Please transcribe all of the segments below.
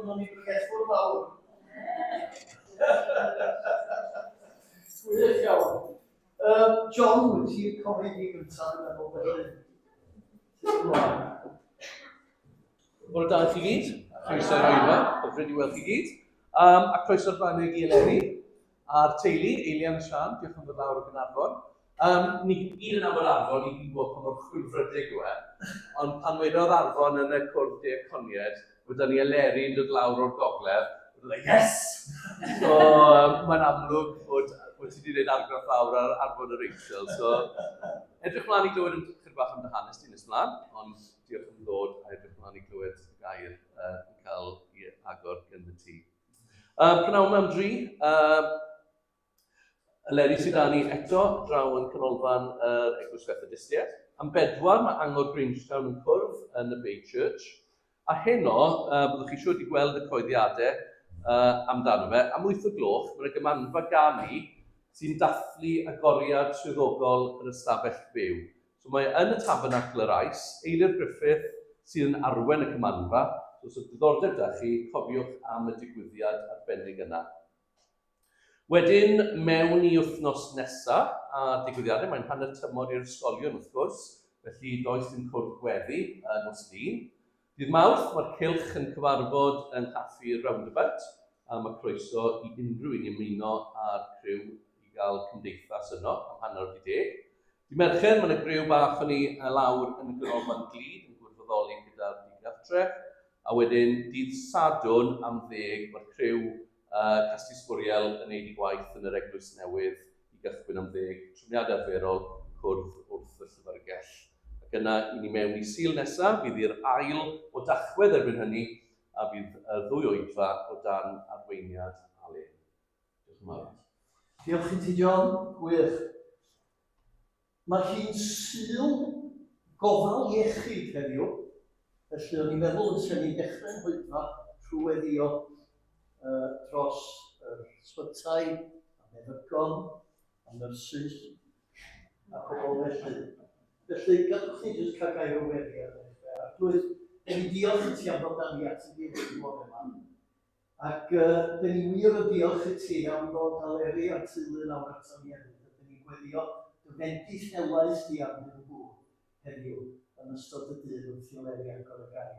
bod o'n i'n bregethwr mawr. Gwych iawn. Um, John, wyt ti'n cofio di gyntaf yn meddwl felly? Sut ymlaen? Bore da i chi gyd. Croeso i'r oedfa. Hyfryd i weld chi gyd. Um, a croeso arbennig i Eleri a'r teulu, Eilian a Sian. Diolch am ddod lawr o Gaernarfon. Um, ni gyd yn nabod Arfon, ni gyd yn gwybod pa mor chwilfrydig yw e. Ond pan wedodd Arfon yn y cwrdd diaconiaid, bod ni Eleri yn dod lawr o'r gogledd, oedd like, yes! So, um, mae'n amlwg bod, bod ti wedi gwneud argraff fawr ar Arfon a Rachel. So, edrych mlaen i glywed yn chydig bach am dy hanes di nes mlaen, ond diolch am ddod a edrych mlaen i glywed y gair uh, yn cael ei agor gen ti. Prynawn am dri, Eleri sydd â ni eto draw yn canolfan yr Eglwys Fethodistiaid. Am bedwar mae Angor Grangetown yn cwrdd yn y Bay Church. A heno, uh, byddwch chi siŵr wedi gweld y coeddiadau uh, amdano fe. Am 8 o gloch, mae'n gymanfa ganu sy'n dathlu agoriad swyddogol yr ystafell fyw. So mae yn y Tabernacl yr Ais, Eilir Griffith sydd yn arwen y cymanfa, so os oes diddordeb da chi, cofiwch am y digwyddiad arbennig yna. Wedyn, mewn i wythnos nesa a digwyddiadau, mae'n hanner tymor i'r ysgolion wrth gwrs, felly does dim cwrdd gweddi nos Lun. Dydd Mawrth, mae'r cylch yn cyfarfod yng nghaffi'r Roundabout, a mae croeso i unrhyw un i ymuno â'r criw i gael cymdeithas yno am hanner wedi deg. Dydd Mercher, mae yna griw bach o ni lawr yn y Ganolfan Glyd yn gwirfoddoli gyda'r digartre, a wedyn dydd Sadwrn am ddeg, mae'r criw uh, Casglu Sbwriel yn neud i gwaith yn yr Eglwys Newydd i gychwyn am ddeg, trefniadau arferol, cwrdd wrth y llyfrgell. Ac yna, i ni mewn i Sul nesaf, fydd i'r ail o Dachwedd erbyn hynny, a fydd y ddwy oedfa o dan arweiniad Alun. Diolch yn fawr. Diolch i ti, John. Gwych. Mae hi'n Sul gofal iechyd heddiw, felly o'n i'n meddwl yn ni'n dechrau'n hoedfa trwy weddio uh, dros yr ysbytai, a meddygon, a nyrsys, a pobl felly. Felly, gadwch ni jyst cael gair o weddi ar ddechrau. Arglwydd, dyn ni diolch i ti am ddod â ni at y gilydd bore yma. Ac yy dyn ni wir yn diolch i ti am ddod â Leri a'r teulu lawr aton ni hefyd, a dyn ni'n gweddio dy fendith helaeth di arnyn nhw heddiw yn ystod y dydd wrth i Leri agor y gair.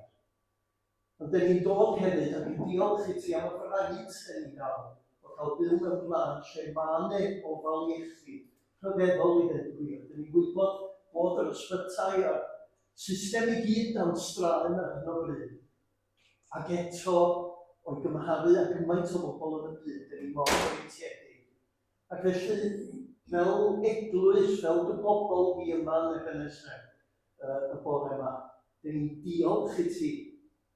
Ond dyn ni'n dod hefyd ac yn diolch i ti am y fraint dyn ni'n gael o cael byw mewn gwlad lle mae 'ne ofal iechyd rhyfeddol i ddeud y gwir. Dyn ni'n gwybod bod yr ysbytai a'r system i gyd dan straen ar hyn o bryd, Ac eto, o'i gymharu â gymaint o bobl yn y byd, dyn ni mor freintiedig. Ac felly, fel eglwys, fel dy bobl di yma yn Ebenezer y bore yma, dyn ni'n diolch i ti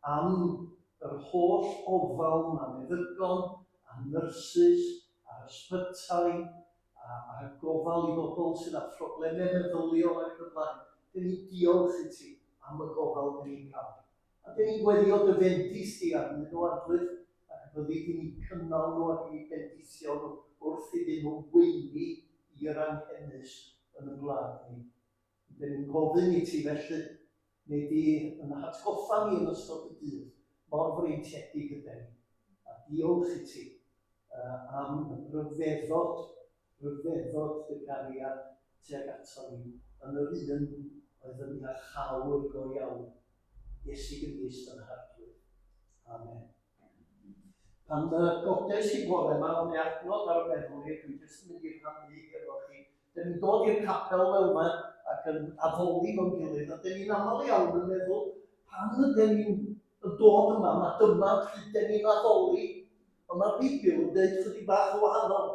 am yr holl ofal ma meddygon a nyrsys a'r ysbytai a, a gofal i bobl sydd â phroblemau meddyliol ac yn y blaen. Dyn ni'n diolch i ti am y gofal dyn ni'n cael. A dyn ni'n gweddio dy fendith di arnyn nhw, Arglwydd, ac y byddi di'n eu cynnal nhw ac yn eu bendithio nhw wrth iddyn nhw weini i'r anghenus yn y gwlad ni. Dyn ni'n gofyn i ti felly, neu di yn hatgoffa ni yn ystod y dydd, mor freintiedig yden ni. A diolch i ti uh, am ryfeddod Rhyfeddod dy gariad tuag aton ni yn yr un oedd yn iachawr go iawn, Iesu Grist ein Harglwydd. Amen. Pan godes i bore yma, o'n i adnod ar y meddwl i, dwi jyst yn mynd i rhannu efo chi. Dyn ni'n dod i'r capel fel yma ac yn addoli fo'n gilydd, a dyn ni'n aml iawn yn meddwl, pan ydyn ni'n dod yma, mae dyma pryd dyn ni'n addoli. Ond mae'r Beibl yn dweud chydig bach yn wahanol.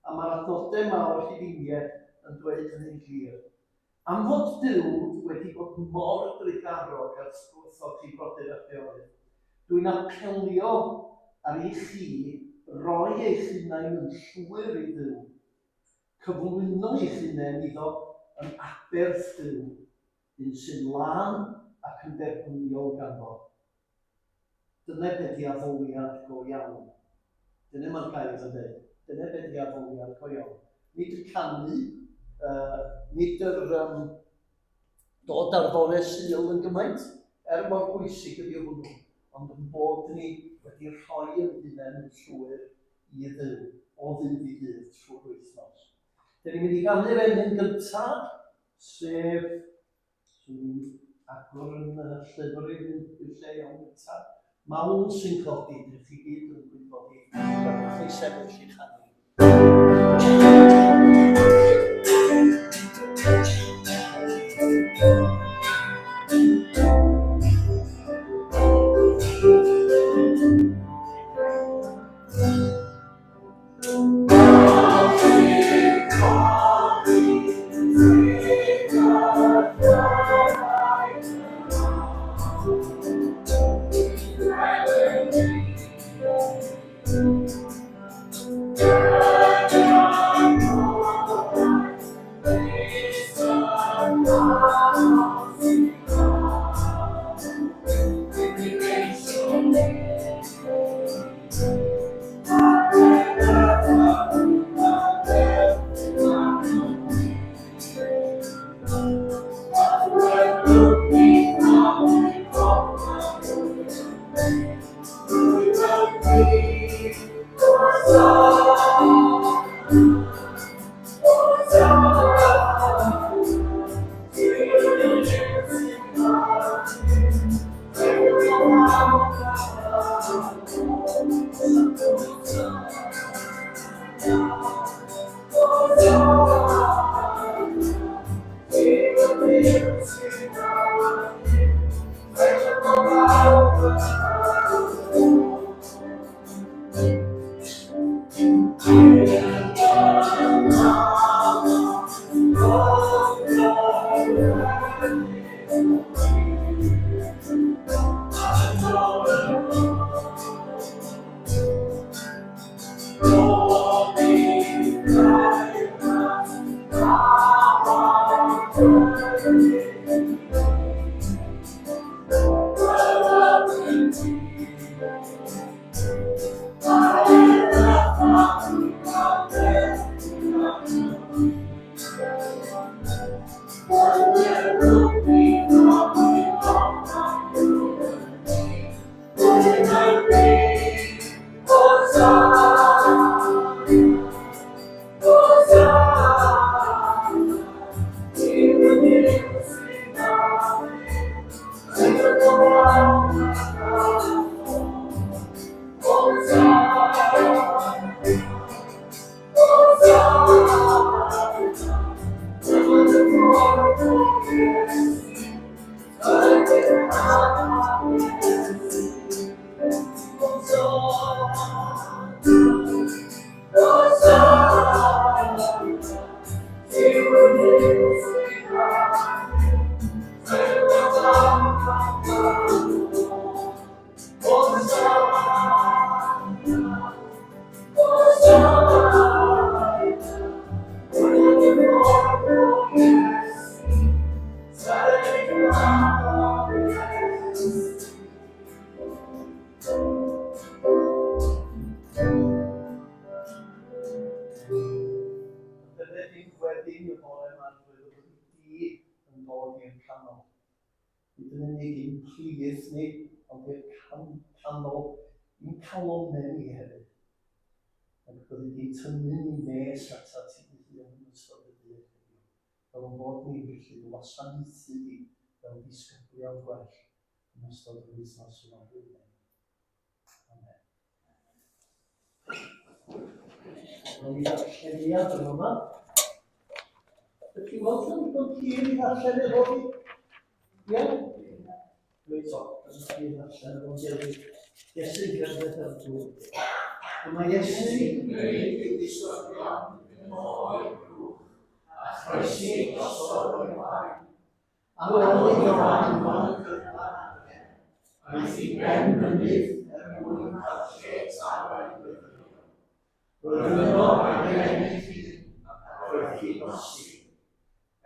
A mae'r adnodau yma o'r Rhufeiniaid yn dweud hynny'n glir. Am fod Duw wedi bod mor drugarog wrthoch chi brodyr a chwiorydd, dwi'n apelio ar i chi roi eich hunain yn llwyr i Dduw, cyflwyno eich hunain iddo yn aberth Duw, un sy'n lân ac yn dderbyniol ganddo. Dyna be 'di addoliad go iawn. Dyna mae'r gair yn dweud. Dyna be 'di addoliad go iawn. Nid y canu, uh, nid yr um, dod ar fore Sul yn gymaint, er mor bwysig ydi hwnnw. ond yn bod ni wedi rhoi ein hunain yn llwyr i Dduw o ddydd i ddydd trwy'r wythnos. Dyn ni'n mynd i ganu'r emyn gyntaf, sef, swn i'n agor yn llyfr i'r lle iawn gyntaf, Mawl sy'n codi, dych chi gyd yn gwybod i, gadwch chi sefyll i chanu. Nid yn unig i'n plith ni, ond i'r canol, i'n calonnau ni hefyd. Ac byddi di'n tynnu ni nes atat ti dy hun yn ystod y dydd heddiw, fel ein bod ni'n gallu dy wasanaethu di fel disgyblion gwell yn ystod yr wythnos sydd o'n blaenau ni. Amen. Rown ni ddarlleniad yn yma. Ydych chi'n fodlon bod hir i ddarllen efo fi? Ie? Reit o, ydych chi'n ddarllen efo'n gilydd. Iesu'n cerdded ar dŵr. Dyma Iesu yn gwneud ei ddisgyblion yn ôl i'r cwch a chroesi drosodd o'i flaen. Ar ôl iddo anfon y cyfan adre, aeth i ben mynydd er mwyn cael lle tawel i weddïo. Roedd yno ar ei ben ei hun ac roedd hi'n nosi.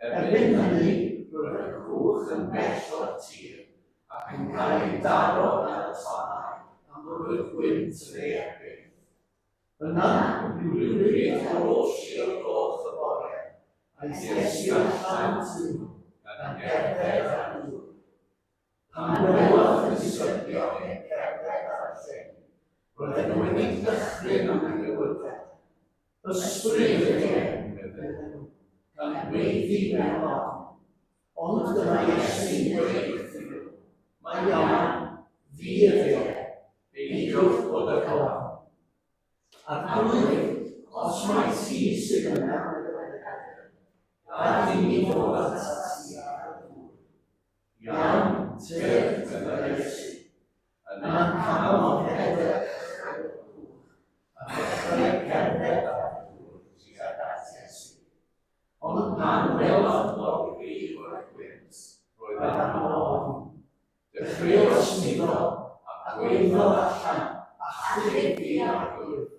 Erbyn hynny, roedd y cwch yn bell o'r tir ac yn cael ei daro gan y tonnau am fod y gwynt yn ei erbyn. Yna, rhywbryd ar ôl tri o'r gloch y bore, aeth Iesu allan o'r tŷ, gan gerdded ar y dŵr. Pan welodd y disgyblion e'n cerdded. Roedden nhw wedi dychryn am ei gywyddau. Ysbryd ydy e, medden nhw, gan weiddi mewn ofn. Ond dyma Iesu'n dweud wrthyn nhw, Mae'n iawn, fi ydy e, peidiwch bod ag ofn. Arglwydd, os mai ti sydd yna, gad i mi ddod atat ti ar y dŵr. Iawn, tyrd, meddai Iesu. Yna camodd Pedr allan o'r cwch a dechrau cerdded ar y dŵr tuag at Iesu. Ond pan welodd mor gryf oedd y gwynt, roedd arno ofn. Dechreuodd suddo a gwaeddodd allan, Achub fi, Arglwydd!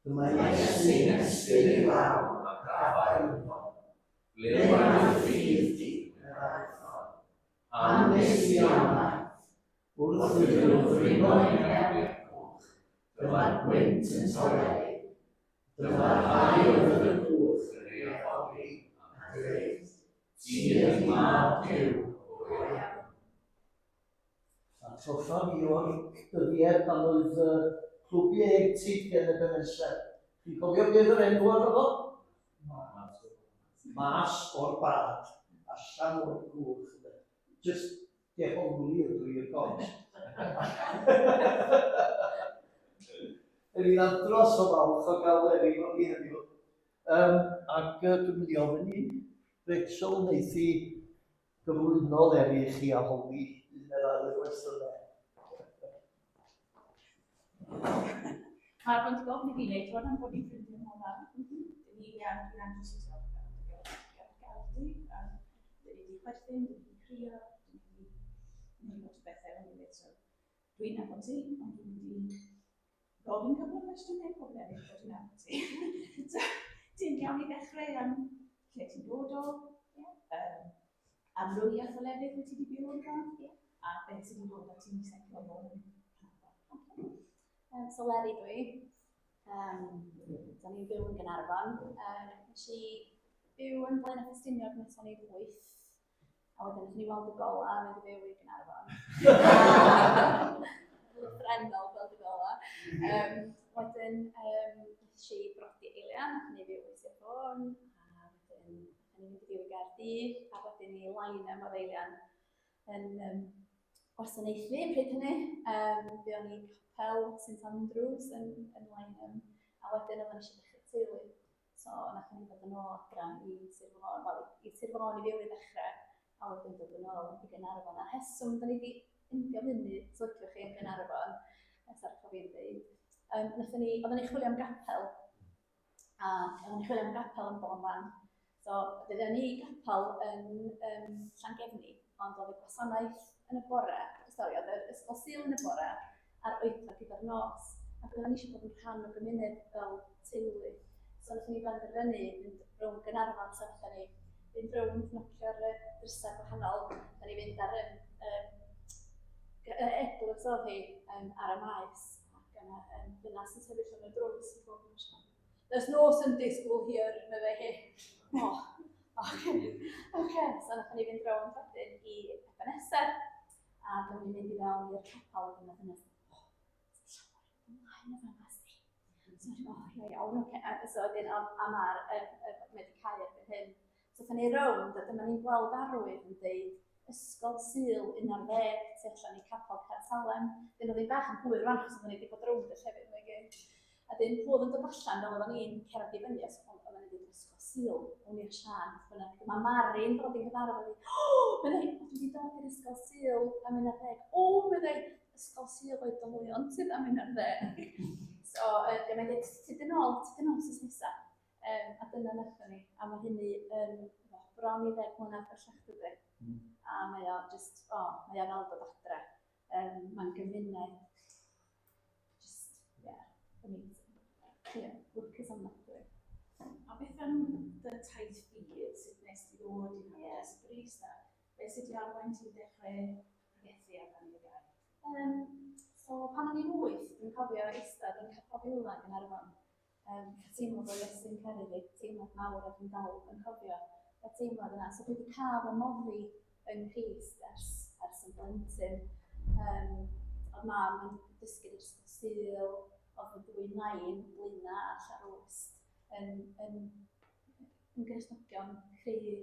Dyma Iesu'n estyn ei law a gafael ynddo. Ble mae dy ffydd di? meddai wrtho. Pam wnes di amau? Wrth iddyn nhw ddringo i mewn i'r cwch, dyma'r gwynt yn tawelu. Dyma'r rhai oedd yn y cwch yn ei addoli a dweud, Ti ydy Mab Duw go iawn. Atgoffa fi o'r dyddiau pan oedd y clwb ieuenctid gen Ebenezer. Chi'n cofio beth yr enw arno fo? Mas o'r bad, allan o'r cwch. Just dehongli ydw i'r gont. Yr un andros o falch o gael Leri efo fi heddiw. Ac dwi'n mynd i ofyn i Rachel wneith i gyflwyno Leri i chi a holi un neu ddau o gwestiynau. Mae'r wedi gofyn i fi wneud hwn am bod ni'n ffrindiau mor dda. Dyn ni iawn, dwi'n andros o diolchgar am dy gael di. Dyn ni wedi chwerthin, dyn ni wedi crio, dyn ni wedi gwneud lot o bethau o'n gilydd. So, dwi'n nabod ti, ond dwi'n mynd i gofyn cwpl o gwestiynau pobl eraill bod yn nabod ti. So, ti'n iawn i ddechrau am lle ti'n dod o, amrywiaeth o lefydd wyt ti wedi byw ynddo, a beth sydd wedi dod â ti i setlo nôl yn Caernarfon. Okay. So Leri dwi. Da ni'n byw yn Gaernarfon. Nes i byw yn Blaenau Ffestiniog nes o'n i'n 8. A wedyn wnaethon ni weld y gola a mynd i fyw i Gaernarfon. Lythrennol gweld y gola. Wedyn nes i brodi Eilian, nathon ni fyw i Sir Fôn, a wedyn nathon ni mynd i fyw i Gaerdydd, a wedyn i Lyneham oedd Eilian yn gwasanaethu pryd hynny. Fuon ni capel St Andrews yn Lyneham, a wedyn oedden ni eisiau dechrau teulu. So nathon ni ddod yn ôl adra i Sir Fôn, wel i Sir Fôn i fyw i ddechrau, a wedyn dod yn ôl i Gaernarfon. A rheswm, da ni wedi endio fyny, os liciwch chi, yn Gaernarfon, ers ar fi'n dweud, nathon ni, oedden ni'n chwilio am gapel, a oedden ni'n chwilio am gapel yn Bon Man. So, fydden ni i gapel yn Llangefni, ond oedd y gwasanaeth yn y bore, sori, oedd yr ysgol Sul yn y bore, a'r oedfa gyda'r nos, ac oedden ni eisiau bod yn rhan o gymuned fel teulu. So wnaethon ni benderfynu fynd rownd Gaernarfon, so wnaethon ni fynd rownd nocio'r drysau gwahanol, wnaethon ni fynd ar y eglwys oedd hi ar y maes, ac yna dyna sy'n sefyll yn y drws i bob noson. There's no Sunday school here, meddai hi. Oh, okay. Okay. So wnaethon ni fynd rownd wedyn i Ebenezer, a dyma ni'n mynd i fewn i'r capel ac yna dyna, oh, llawer ymlaen y fama, sti. So ni'n oh, ia, iawn, oce. Okay. So wedyn, a mae'r mae wedi cau erbyn hyn. So wnaethon ni rownd, a dyma ni'n gweld arwydd yn dweud Ysgol Sul 11 tu allan i Capel Caersalem. Dyn oedd hi'n bach yn hwyr rwan, achos oedden ni wedi bod rownd y llefydd yma i gyd. A dyn pwy oedd yn dod allan fel oedden ni'n cerdded i fyny, os oedden ni'n dweud Ysgol Sul, o'n i'r Siân, beth bynnag. Dyma Mari'n dod i'n cyfarfod i, o, meddai, o, dwi wedi dod i'r Ysgol Sul am 11. O, meddai, Ysgol Sul oedolion sydd am 11. So, dyma dweud, tyd yn ôl, tyd yn ôl wsos nesaf. A dyna wnaethon ni, a mae hynny yn oh, bron i 10 mlynedd bellach dydy. A mae o just, oh, mae o fel dod adre. Mae'n gymuned, just, yeah, amazing. Yeah, lwcus ofnadwy. A beth am dy taith ffydd, sut nes ti ddod i nabod Iesu Grist a beth sydd wedi arwain ti i ddechrau pregethu a rhannu y gair? So pan o'n i'n 8, dwi'n cofio eistedd yn Capel Beulah yn Gaernarfon. Cael teimlo bod Iesu'n caru fi, teimlad mawr a dwi'n dal yn cofio y teimlad yna. So dwi wedi cael fy moddi yng Nghrist ers yn blentyn. Oedd mam yn dysgu'r ysgol. Sul, oedd y ddwy nain, Blaena a Llanrwst, yn, yn, yn Gristnogion cry,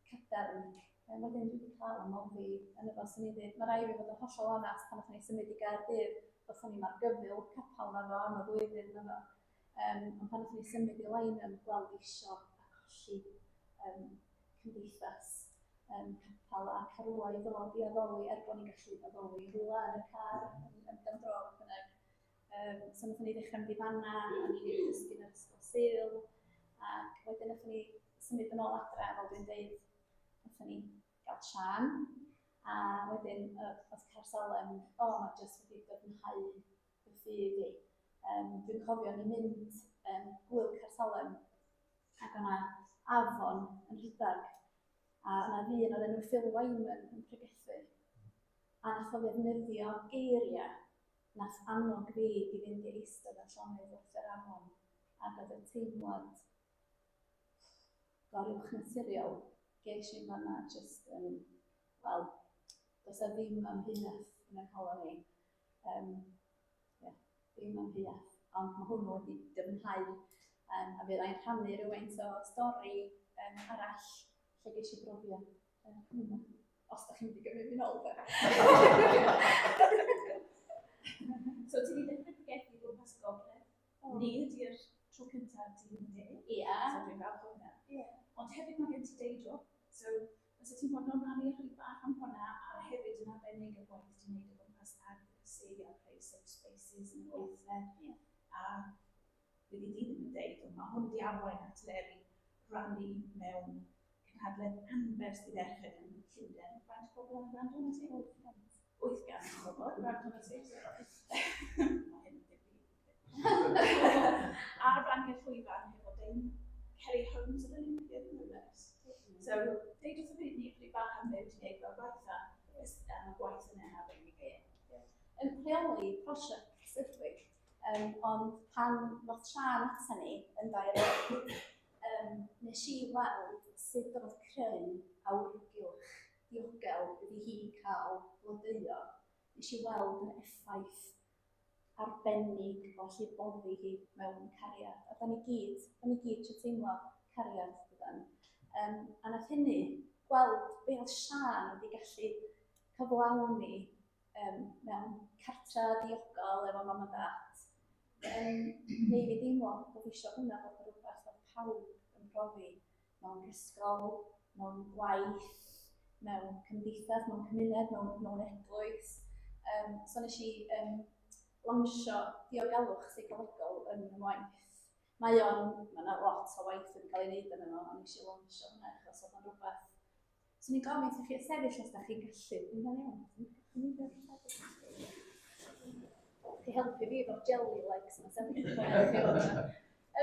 cadarn. Wedyn dwi wedi cael 'y noddi yn y fo, 'swn i'n dweud. Mae rhaid i fi fod yn hollol onest, pan wnaethon ni symud i Gaerdydd, dothon ni'm ar gyfyl capel na fo am y flwyddyn na fo. Ond pan wnaethon ni symud i Lyneham, gweld isio a colli cymdeithas capel a carwau i ddod i addoli, er bod ni'n gallu addoli rhywle yn y car, yn dan dro, beth bynnag. So wnaethon ni ddechrau mynd i fanna, a ni'n dysgu yn yr ysgol Sul, ac wedyn wnaethon ni symud yn ôl adre, fel dwi'n dweud, wnaethon ni gael Sian, a wedyn oedd Caersalem, o, oh, mae jyst wedi dyfnhau fy ffydd i. Dwi'n cofio ni mynd gwyl Caersalem, ac o'na afon yn rhedeg, a o'na ddyn o'r enw Phil Wyman yn pregethu, a nath o ddefnyddio geiriau nath annog fi i fynd i eistedd yn llonydd wrth yr afon, ac oedd y teimlad goruwchnaturiol ges i fanna jyst yn, wel, does 'na ddim amheuaeth yn 'y nghalon i. Yeah, ddim amheuaeth, ond mae hwnnw wedi dyfnhau a fydd i'n rhannu rhywfaint o stori arall lle ges i brofiad hwnnw. Os da chi'n mynd i gymryd fi nôl, de. So ti wedi dechrau pregethu gwmpas y gogledd. Ni ydy'r tro cyntaf ti yn de. So dwi'n falch o hwnna. Ond hefyd mae gen ti day job. So, os ti'n fodlon rhannu ychydig bach am hwnna, a hefyd yn arbennig y gwaith ti'n neud o gwmpas advocacy a creu safe spaces yn y gweithle. A wedi di ddim yn deud, ond mae hwn di arwain at Leri rannu mewn cynhadledd anferth i ddechrau yn Llundain. Faint o bobl yn gwrando arno ti? 800. 800 o bobl yn gwrando arno ti. Mae hyn yn ddifri. A rannu'r llwyfan hefo Dame Kelly Holmes yn Olympia, no less. So, deud wrth y byd ni ychydig bach am be wyt ti'n neud fel gwaith a am y gwaith yna yn arbennig. Yn rheoli prosiect ydw i, ond pan ddoth Siân ata ni yn dair oed, nes i weld sut oedd creu awyrgylch diogel iddi hi cael blodeuo. Nes i weld yr effaith arbennig o allu boddi hi mewn cariad. A da ni gyd eisiau teimlo cariad, dydan. A nath hynny gweld be oedd Siân wedi gallu cyflawni mewn cartra diogel efo mam a dad. Neu fi deimlo bod eisiau hwnna fod yn rhywbeth oedd pawb yn profi mewn ysgol, mewn gwaith, mewn cymdeithas, mewn cymuned, mewn eglwys. So nes i lawnsio diogelwch seicolegol yn fy ngwaith. Mae yna lot o waith yn cael ei wneud yn yno, ond nes i lawnsio hwnna achos oedd o'n rhywbeth. So ni'n gofyn i chi sefyll os da chi'n gallu. Dwi'n iawn. Chi helpu fi efo'r jelly legs yma sefyll.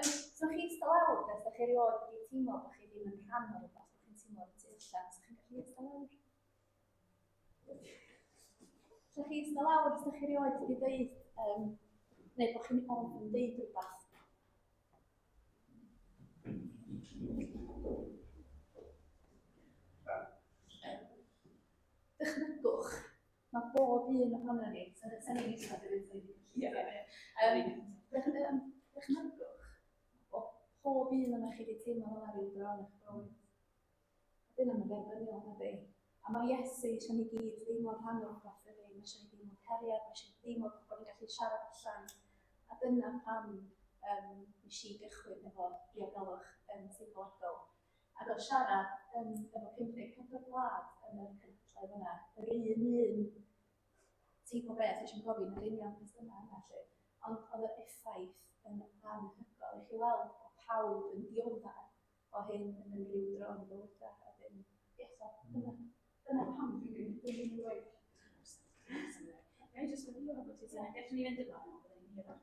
So chi eistedd lawr, os da chi erioed wedi teimlo bod chi ddim yn rhan o rhywbeth, bod chi'n teimlo tu allan, so chi'n gallu eistedd lawr. So chi eistedd lawr os da chi erioed wedi dweud, neu bod chi'n ofn deud rhywbeth. Dychmygwch, mae bob un ohono ni, sa'n ni'n eistedd i fynd. Dychmygwch, bod pob un ohono chi wedi teimlo fel ryw dro yn eich bywyd. A dyna mae'n dderbyniol, nadi? A mae Iesu eisiau ni gyd deimlo rhan o'r rhywbeth ydy. Mae eisiau ni deimlo cariad, mae eisiau ni deimlo bod ni'n gallu siarad allan. A dyna pam nes i gychwyn efo diogelwch yn seicolegol. Ac o siarad efo 54 gwlad yn yr cynhadledd yna, yr un un teip o beth, eisiau gofyn yr union cwestiynau yna, lle. Ond oedd yr effaith yn anhygoel i chi weld bod pawb yn dioddef o hyn yn rhyw dro yn bywydau. A dyn, ie, so dyna pam dwi'n gwneud gwaith. Ga i jyst gweddio bod ti'n sôn. Gallwn ni fynd ymlaen, ond byddwn ni'n hirach.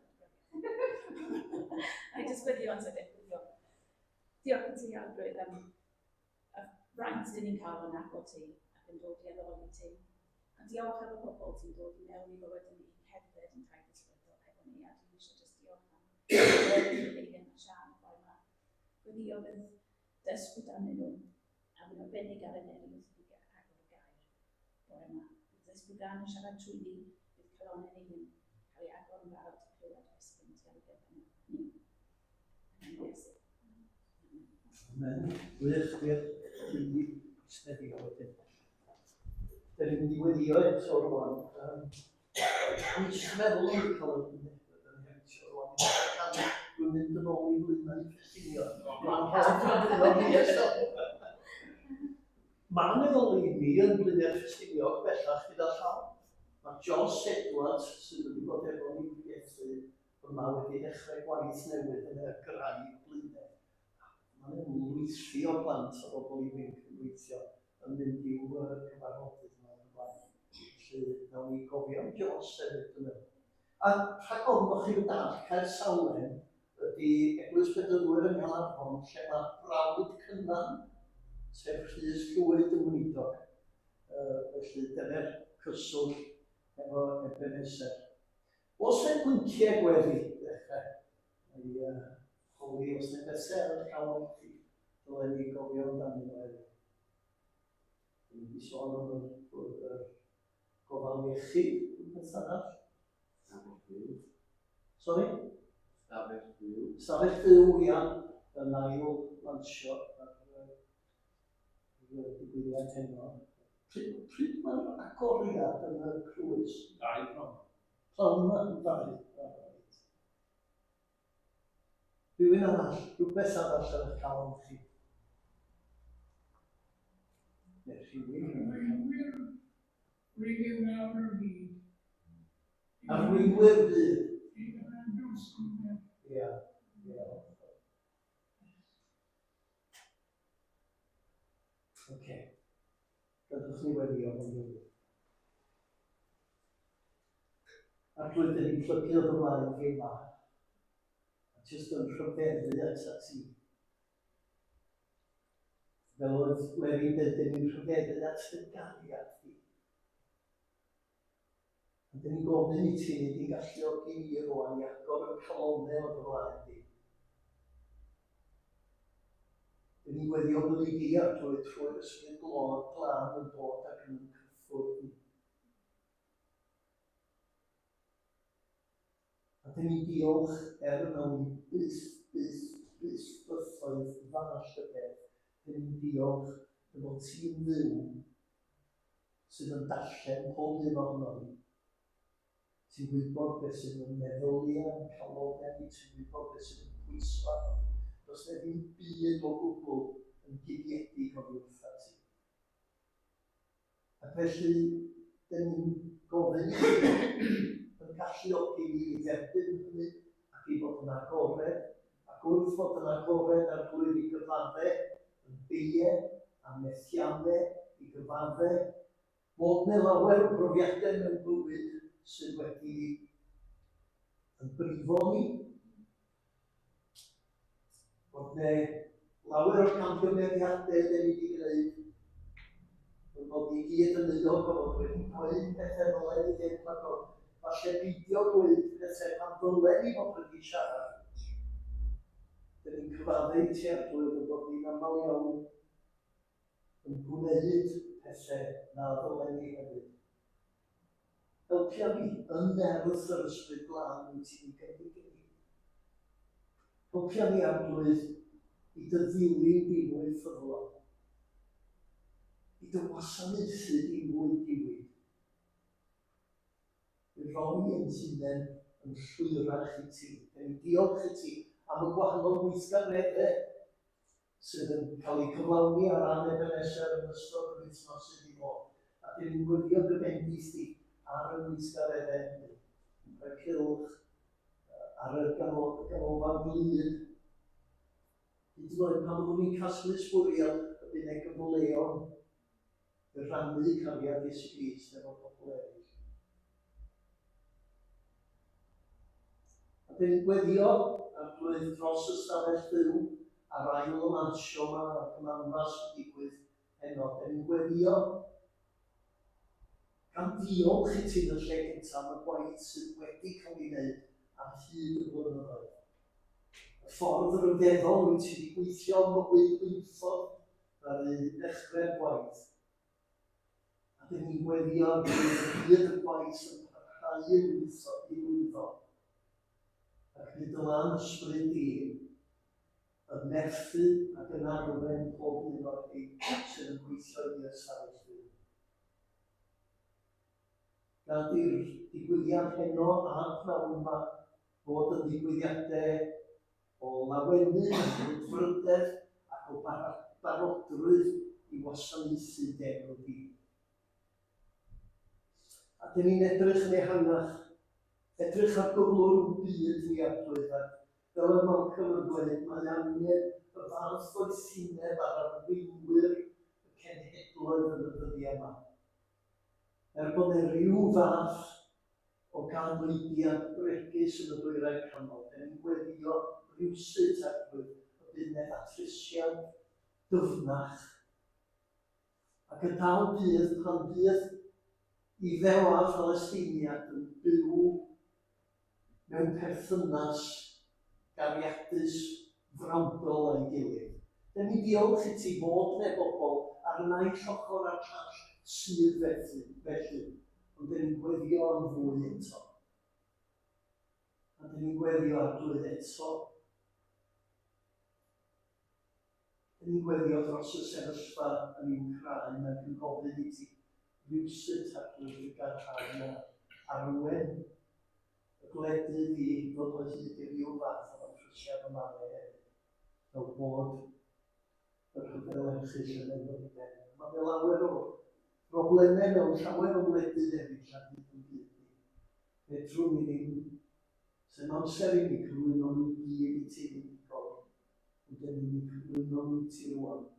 Ga i jyst gweddio yn sydyn. Gweddio. Diolch i ti, Arglwydd, am y fraint dyn ni'n cael yn nabod ti ac yn dod i addoli ti. A diolch am y bobl ti'n dod i mewn i bywyd ni, cerdded yn taith ysbrydol hefo ni. A dwi eisiau jyst diolch am Eileen a Siân y bore yma. Gweddio bydd dysgu dan nhw a fydd arbennig ar Eleri wrth iddi agor y gair bore yma. Bydd dysgu gan yn siarad trwy ni, bydd calonnau ni yn cael ei agor yn barod. Yes. Amen. Gwych, gwych. Dwi'n mynd i stedio wedyn. Dyn ni'n mynd i weddio eto rwan. Dwi'n jyst meddwl o'n i'n cael yn hentio rwan. Dwi'n mynd yn ôl i Flaenau Ffestiniog. Mae'n Mae'n meddwl i mi yn Blaenau Ffestiniog bellach gyda llaw. Mae Jos Edwards, sydd wedi bod efo ni'n pregethu yma, wedi dechrau gwaith newydd yn y Graig Blaenau. Mae'n lwythi o blant a bobl ifanc yn gweithio yn mynd i'w cyfarfodydd yma yn y blaen. Felly, nawn ni gofio am Jos hefyd, dwi'n meddwl. A rhag ofn bod chi'n dall, Caersalem ydy Eglwys Bedyddwyr yng Nghaernarfon, lle mae brawd Cynan, sef Rhys Llwyd yn weinidog. Felly, dyna'r cyswllt efo Ebenezer. Oes 'na bwyntiau gweddi i ddechrau? Mae holi os 'na bethau ar y llaw i chi, dylen ni gofio amdanyn nhw hefyd. Dyn ni wedi sôn am yr, yr gofal iechyd, rhywbeth arall. Stafell fyw. Sorry? Stafell fyw. Stafell fyw, ia, yn ail lansio ar y digwyddiad heno. Pryd, pryd mae'r agoriad yn y crwys? Dau pnawn. Pnawn yma, dau. Reit. Rhywun arall, rhywbeth arall ar eich calon chi. Neu rhywun. Arweinwyr rydyn nawr y byd. Arweinwyr byd. Ia, ia. Oce. Gadwch ni weddio fo'n gilydd. Arglwydd, dyn ni'n plygu o dy flaen di yma. A jyst yn rhyfeddu atat ti. Fel oedd Lefi'n dweud, dyn ni'n rhyfeddu at dy gariad di. A dyn ni'n gofyn i ti, ni di'n galluogi ni rwan i agor y calonau o dy flaen di. Dyn ni'n gweddio byddi di, Arglwydd, trwy'r Ysbryd Glod glân yn dod ac yn cyffwrdd ni. A dyn ni'n diolch er y nawn ni byth, byth, byth bythoedd ddall y peth. Dyn ni'n diolch dy fod ti'n Dduw sydd yn darllen pob un ohonon ni. Ti'n gwybod beth sydd yn meddyliau a'n calonau ni, ti'n gwybod beth sydd yn pwyso arnon ni. Does 'na ddim byd o gwbl yn guddiedig oddi wrthat ti. Ac felly, dyn ni'n gofyn i ti yn galluogi ni i dderbyn hynny ac i fod yn agored, ac wrth fod yn agored Arglwydd i gyfadde yn beie a methianne i gyfadde bod 'ne lawer o brofiadau mewn bywyd sydd wedi yn brifo ni, Bod 'ne lawer o camgymeriadau dan ni wedi gwneud, ein bod ni gyd yn euog o fod wedi dweud pethau ddylen ni ddim ac o falle beidio dweud pethau pan ddylen ni fod wedi siarad. Dyn ni'n cyfadde i ti Arglwydd ein bod ni'n aml iawn yn gwneud pethau na ddylen ni hefyd. Helpia fi yn nerth yr Ysbryd Glân wyt ti'n ei gynnig i mi. Helpia fi, Arglwydd, i dy ddilyn di mwy ffyddlon, i dy wasanaethu di mwy diwyd, i roi ein hunain yn llwyrach i ti. Dan ni'n diolch i ti am y gwahanol weithgareddau sydd yn cael eu cyflawni ar ran Ebeneser yn ystod yr wythnos sydd i ddod, a dyn ni'n gweddio dy fendith di ar y gweithgareddau hynny, ar y cylch, ar y ganolfan glud, hyd yn oed pan fyddwn ni'n casglu sbwriel y bydd e gyfleon i rannu cariad Iesu Grist efo pobl eraill. A dyn ni'n gweddio Arglwydd dros y stafell fyw a'r ail lansio 'ma a'r gymanfa sy'n digwydd heno. Dyn ni'n gweddio gan ddiolch i ti yn y lle cyntaf am y gwaith sydd wedi cael ei wneud ar hyd y blynyddoedd. Y ffordd ryfeddol wyt ti wedi gweithio yn mywyd Gwynfor ddaru ddechrau'r gwaith. A dyn ni'n gweddio y bydd y gwaith yn parhau i lwyddo, i lwyddo. Ac nid y lan ysbryd di yn nerthu ac yn arwain pob un o'r rhei sydd yn gweithio i ystafell fyw. Gad i'r digwyddiad heno a'r pnawn yma fod yn ddigwyddiadau o lawenydd a brwdfrydedd ac o barodrwydd i wasanaethu d'enw di. A dyn ni'n edrych yn ehangach, edrych ar gyflwr yn byd ni Arglwydd, ac fel y Malcolm yn dweud, mae angen y fath ddoethineb ar arweinwyr y cenhedloedd yn y dyddiau yma. Er bod 'ne ryw fath o ganlyniad bregus yn y Dwyrain Canol, dan ni'n gweddïo rywsut, Arglwydd, y bydd 'ne ddatrysiad dyfnach, ac y daw dydd pan fydd Iddew a Phalesteiniad yn byw mewn perthynas gariadus frawdol â'i gilydd. Dyn ni'n diolch i ti fod 'ne bobl ar y naill ochr a'r llall sydd felly, felly, ond dyn ni'n gweddio am fwy eto. A dyn ni'n gweddio Arglwydd eto. Dyn ni'n gweddio dros y sefyllfa yn Wcráin ac yn gofyn i ti rywsut Arglwydd gadarnhau a arwain y gwledydd i ddod o hyd i ryw fath o ddatrysiad yn fan'na hefyd, fel bod y rhyfel erchyll yn mynd i ben. Mae 'na lawer o broblemau mewn llawer o wledydd eraill ar hyd yn byd ni. Fedrwn ni ddim, sy'n amser i ni cyflwyno nhw i gyd i ti yn unigol, ond dyn ni'n cyflwyno nhw i ti rwan.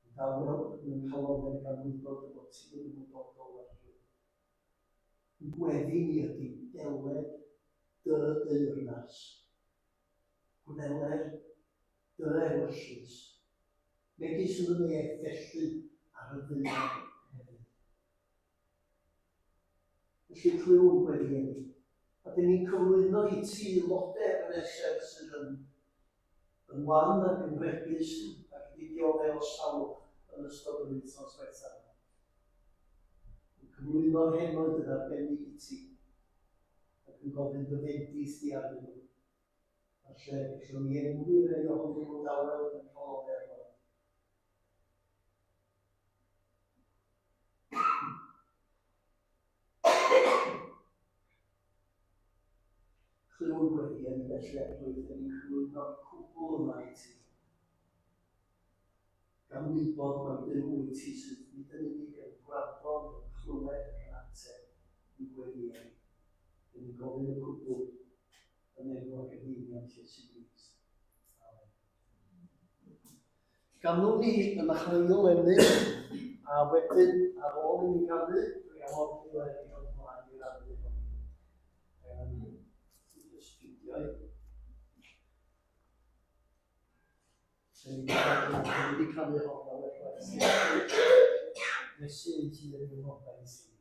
Yn dawel yn ein calonnau gan wybod dy fod ti'n ymwybodol Arglwydd. Yn gweddi ni ydy deled dy deyrnas. Gwneler dy ewyllys. Megis yn y nef felly ar y ddaear hefyd. Felly clywn gweddi ni. A dyn ni'n cyflwyno i ti lodau Ebenezer sydd yn yn wan ac yn fregus ac wedi dioddef o salwch yn ystod yr wythnos diwethaf. Yn cyflwyno'r henoed yn arbennig i ti ac yn gofyn dy fendith di arnyn nhw. A lle gallwn ni enwi rhai ohonyn nhw'n dawel yn calonnau rwan. Clywn gweddi yn felly Arglwydd, dyn ni'n cyflwyno'r cwbl yma i ti. Gan wybod mai Duw wyt ti sydd nid yn unig yn gwrando ond yn clywed ac yn ateb i'n gweddïau ni. Dyn ni'n gofyn y cwbl yn enw ac yn union Iesu Grist. Amen. Ganwn ni yn ail emyn, a wedyn ar ôl i ni ganu, dwi am ofyn i Leri ddod mlaen i rannu efo ni. Jyst fideo i. Dyn ni wedi canu hon lawer gwaith. Nes i hun yw ngobaith i.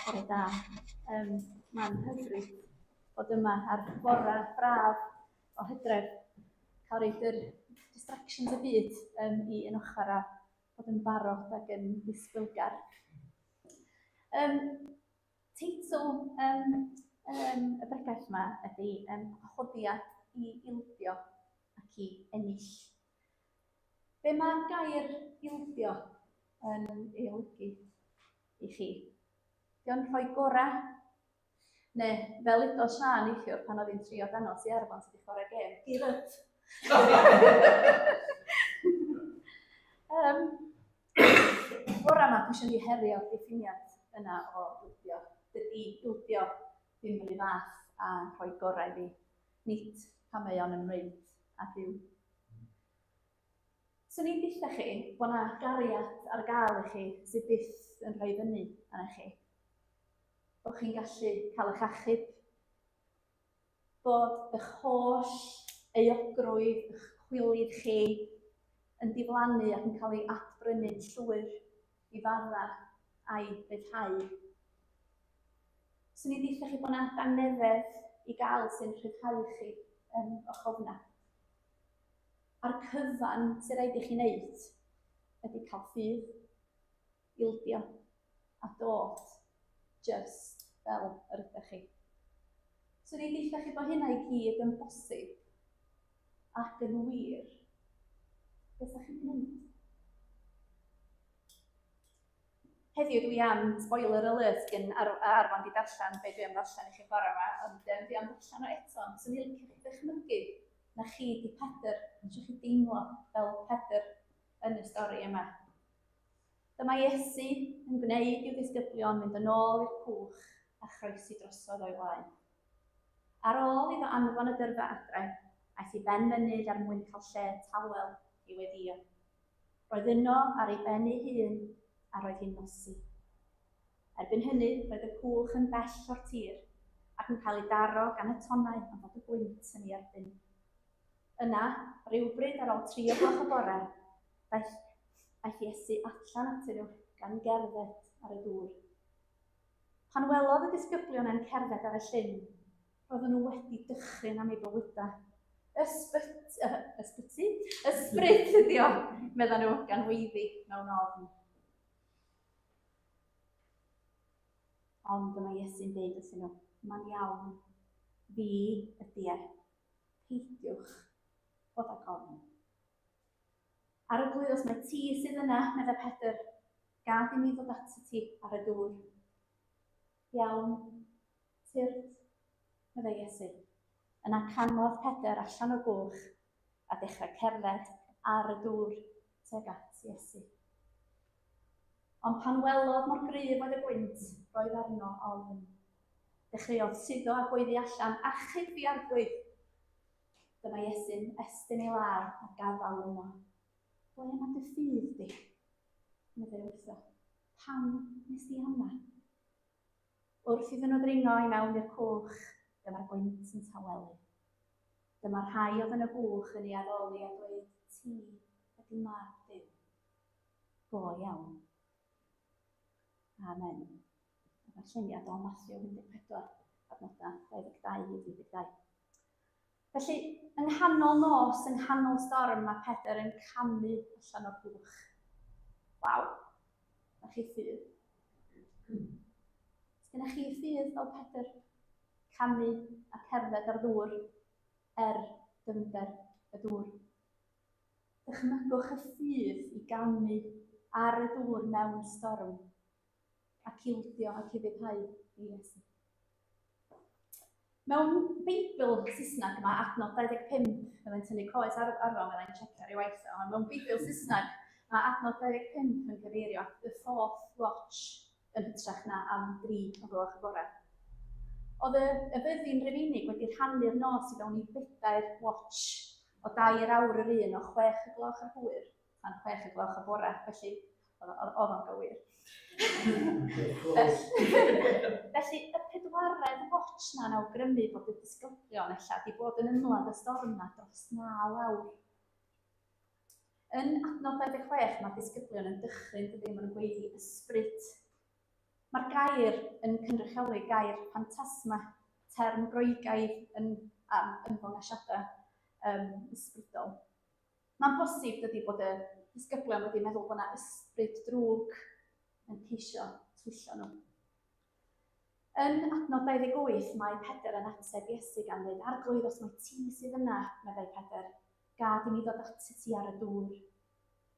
Bore da. Mae'n hyfryd bod yma ar fore braf o hydref, cael rhoid yr distractions y byd i un ochr a bod yn barod ac yn ddisgwylgar. Teitl y bregeth yma ydy Gwahoddiad i Ildio ac i Ennill. Be mae'r gair ildio yn ei olygu i chi? Dio'n rhoi gorau? Neu, fel udodd Siân neithiwr pan oedd hi'n trio dangos i Arfon sut i chwarae gêm, give up! Bore yma, dwi eisiau ni herio'r diffiniad yna o ildio. Dydy ildio ddim yr un fath a rhoi gorau iddi. Nid pan mae o'n ymwneud â Duw. Swn i'n deutha chi bod 'na gariad ar gael i chi sydd byth yn rhoi fyny arna chi. Bod chi'n gallu cael eich achub. Bod eich holl euogrwydd, eich chwilydd chi yn diflannu ac yn cael ei adbrynu'n llwyr i fadda a'i ryddhau. Swn i'n deutha chi bod 'na dangnefedd i gael sy'n rhyddhau chi o'ch ofnau. A'r cyfan sy'n rhaid i chi wneud ydy cael ffydd, ildio a dod just fel yr ydych chi. Swn i'n deutha chi bod hynna i gyd yn bosib ac yn wir. Beth ydych chi'n gwneud? Heddiw dwi am, spoiler alert, gen Arfon di darllen be dwi am ddarllen i chi bore yma, ond dwi am ddarllen o eto, ond swn i'n licio chi ddychmygu na chi di Pedr, eisiau chi deimlo fel Pedr yn y stori yma. Dyma Iesu yn gwneud i'w ddisgyblion fynd yn ôl i'r cwch a chroesi drosodd o'i flaen. Ar ôl iddo anfon y dyrfa adre, aeth i ben mynydd er mwyn cael lle tawel i weddïo. Roedd yno ar ei ben ei hun a roedd hi'n nosi. Erbyn hynny, roedd y cwch yn bell o'r tir ac yn cael ei daro gan y tonnau am fod y gwynt yn ei erbyn. Yna, rywbryd ar ôl 3 o'r gloch y bore, daeth, aeth Iesu allan atyn nhw gan gerdded ar y dŵr. Pan welodd y disgyblion e'n cerdded ar y llyn, Roedden nhw wedi dychryn am eu bywydau. Ysbyt, ysbyty? Ysbryd ydi o, medda nhw, gan weiddi mewn ofn. Ond dyma Iesu'n deud wrthyn nhw, mae'n iawn, fi ydi e. Peidiwch bod ag ofn. Arglwydd, os mae ti sydd yna, medda Pedr, gad i mi ddod atat ti ar y dŵr. Iawn, Tyrd, meddai Iesu. Yna camodd Pedr allan o'r gwch a dechrau cerdded ar y dŵr tuag at Iesu. Ond pan welodd mor gryf oedd y gwynt, roedd arno ofn. Dechreuodd suddo a gweiddi allan, Achub fi, Arglwydd! Dyma Iesu'n estyn ei law a gafael yno. Ble mae dy ffydd di? Meddai wrtho. Pam nes di ama? Wrth iddyn nhw ddringo i mewn i'r cwch, dyma'r gwynt yn tawelu. Dyma'r rhai oedd yn y gwch yn ei addoli a dweud, Ti ydy mab Duw. Go iawn. Amen. Y ddarlleniad o Mathew 14, adnodau 22 i 32. Felly, yng nghanol nos, yng nghanol storm, mae Pedr yn camu allan o'r gwch. Waw, na chi ffydd. Sgynna chi ffydd fel Pedr? Camu a cerdded ar ddŵr er dyfnder y dŵr. Dychmygwch y ffydd i gamu ar y dŵr mewn storm ac ildio ac ufuddhau i Iesu. Mewn Beibl Saesneg mae adnod 25, byddai'n tynnu coes ar, arno, byddai'n checio ar ei waith o, ond mewn Beibl Saesneg mae adnod 25 yn cyfeirio at the fourth watch yn hytrach na am dri o gloch y bore. Oedd y, y fyddin Rufeinig wedi rhannu'r nos i fewn i bedair watch o dair awr yr un o chwech y gloch yr hwyr tan chwech y gloch y bore, felly oedd o'n gywir. Felly, y pedwaredd watch na'n awgrymu bod y disgyblion ella wedi bod yn ymladd y storm na dros 9 awr. Yn adnod 26, mae disgyblion yn dychryn, dydy, maen nhw'n gweiddi ysbryd. Mae'r gair yn cynrychioli gair ffantasma, term Groegaidd yn, am ymddangosiadau ysbrydol. Mae'n bosib, dydy, bod y disgyblion wedi meddwl bod yna ysbryd drwg yn ceisio twyllo nhw. Yn adnod 28, mae Pedr yn ateb Iesu gan ddweud, Arglwydd, os mai ti sydd yna, meddai Pedr, gad i mi ddod atat ti ar y dŵr.